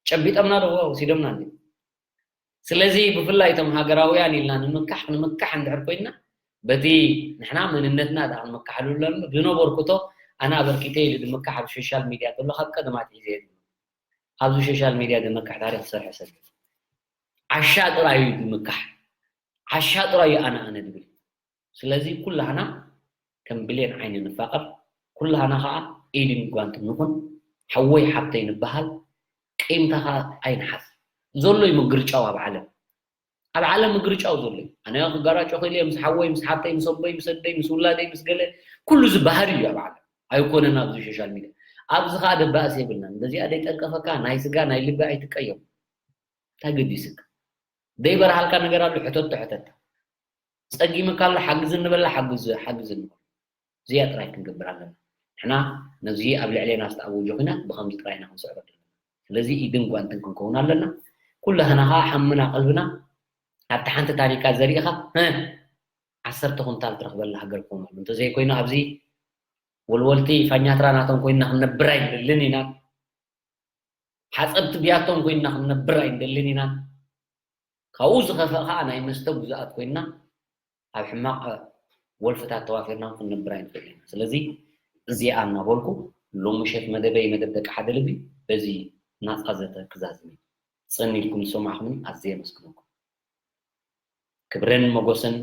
ጨቢጦምና ዶ ወሲዶምና እንዴ? ስለዚ ብፍላይ እቶም ሃገራውያን ኢልና ንምካሕ፣ ንምካሕ እንድሕር ኮይና፣ በቲ ንሕና መንነትና ደኣ ክንምካሓሉ ኣለና። ዝነበርኩቶ ኣነ ኣበርኪተ ኢሉ ዝምካሕ ኣብ ሶሻል ሚድያ ተሎ ካብ ቀደም ኣትሒዘ እየ። ኣብዚ ሶሻል ሚድያ ዝምካሕ ታሪኽ ዝሰርሐ ሰብ እዩ። ዓሻ ጥራይ እዩ ዝምካሕ። ዓሻ ጥራይ እዩ ኣነ ኣነ ዝብል። ስለዚ ኩላህና ከም ብሌን ዓይኒ ንፋቐር፣ ኩላህና ከዓ ኢድን ጓንትን ንኹን። ሓወይ ሓብተይ ንበሃል፣ ቂምታ ከዓ ኣይንሓዝ። ዘሎ እዩ ምግርጫው ኣብ ዓለም። ኣብ ዓለም ምግርጫው ዘሎ እዩ። ኣነ ክጋራጮ ክእል እየ ምስ ሓወይ፣ ምስ ሓብተይ፣ ምስ ኣቦይ፣ ምስ ኣደይ፣ ምስ ውላደይ፣ ምስ ገለ፣ ኩሉ ዝበሃል እዩ ኣብ ዓለም። ኣይኮነን ኣብዚ ሶሻል ሚድያ። ኣብዚ ከዓ ደባእስ የብልናን። በዚኣ ደይጠንቀፈካ ናይ ስጋ ናይ ልቢ ኣይትቀየም። እንታይ ገዲስክ? ደይበርሃልካ ነገር ኣሎ፣ ሕተቶ ሕተታ። ጸጊምካ ኣሎ፣ ሓግዝ እንበላ፣ ሓግዝ ሓግዝ እንበላ። እዚኣ ጥራይ ክንገብር ኣለና። ንሕና ነዚ ኣብ ልዕሌና ዝተኣወጀ ኹናት ብኸምዚ ጥራይ ኢና ክንስዕሮ ዘለና። ስለዚ ኢድን ጓንትን ክንከውን ኣለና። ኩላህና ኸዓ ሓምና ቀልብና ኣብቲ ሓንቲ ታኒካ ዘሪእኻ፣ እ፣ ዓሰርተ ኩንታል ትረኽበላ ሃገር ክኸውን ኣሎ። እንተዘይኮይኑ ኣብዚ ወልወልቲ ፋኛትራ ናቶም ኮይንና ክንነብር ኣይንደልን ኢና። ሓጸብቲ ብያቶም ኮይንና ክንነብር ኣይንደልን ኢና። ካብኡ ዝኸፍእ ኸዓ ናይ መስተ ጉዙኣት ኮይንና ኣብ ሕማቕ ወልፍታት ተዋፊርና ክንነብር ኣይንኽእል ኢና። ስለዚ እዚኣ እናበልኩ ሎሚ ምሸት መደበይ መደብ ደቂ ሓደ ልቢ በዚ ናጻ ዘተ ክዛዝም እዩ። ጽን ኢልኩም ዝሰማዕኹምኒ ኣዝየ የመስግነኩም። ክብርን ሞጎስን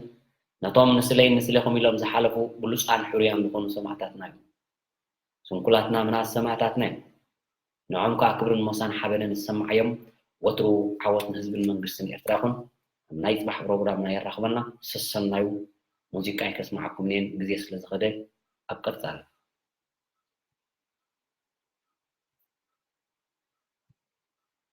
ነቶም ንስለይ ንስሌኹም ኢሎም ዝሓለፉ ብሉጻን ሕሩያን ዝኾኑ ሰማእታትና እዩ። ስንኩላትና ምናት ሰማእታትና እዮም። ንዖም ከዓ ክብርን ሞሳን ሓበንን ዝሰማዓዮም። ወትሩ ዓወት ንህዝብን መንግስትን ኤርትራ ይኹን። ኣብ ናይ ጽባሕ ፕሮግራምና የራኽበና። ሰሰናዩ። ሙዚቃይ ከስማዓኩም እየን፣ ግዜ ስለ ዝኸደ ኣብ ቀጻሊ።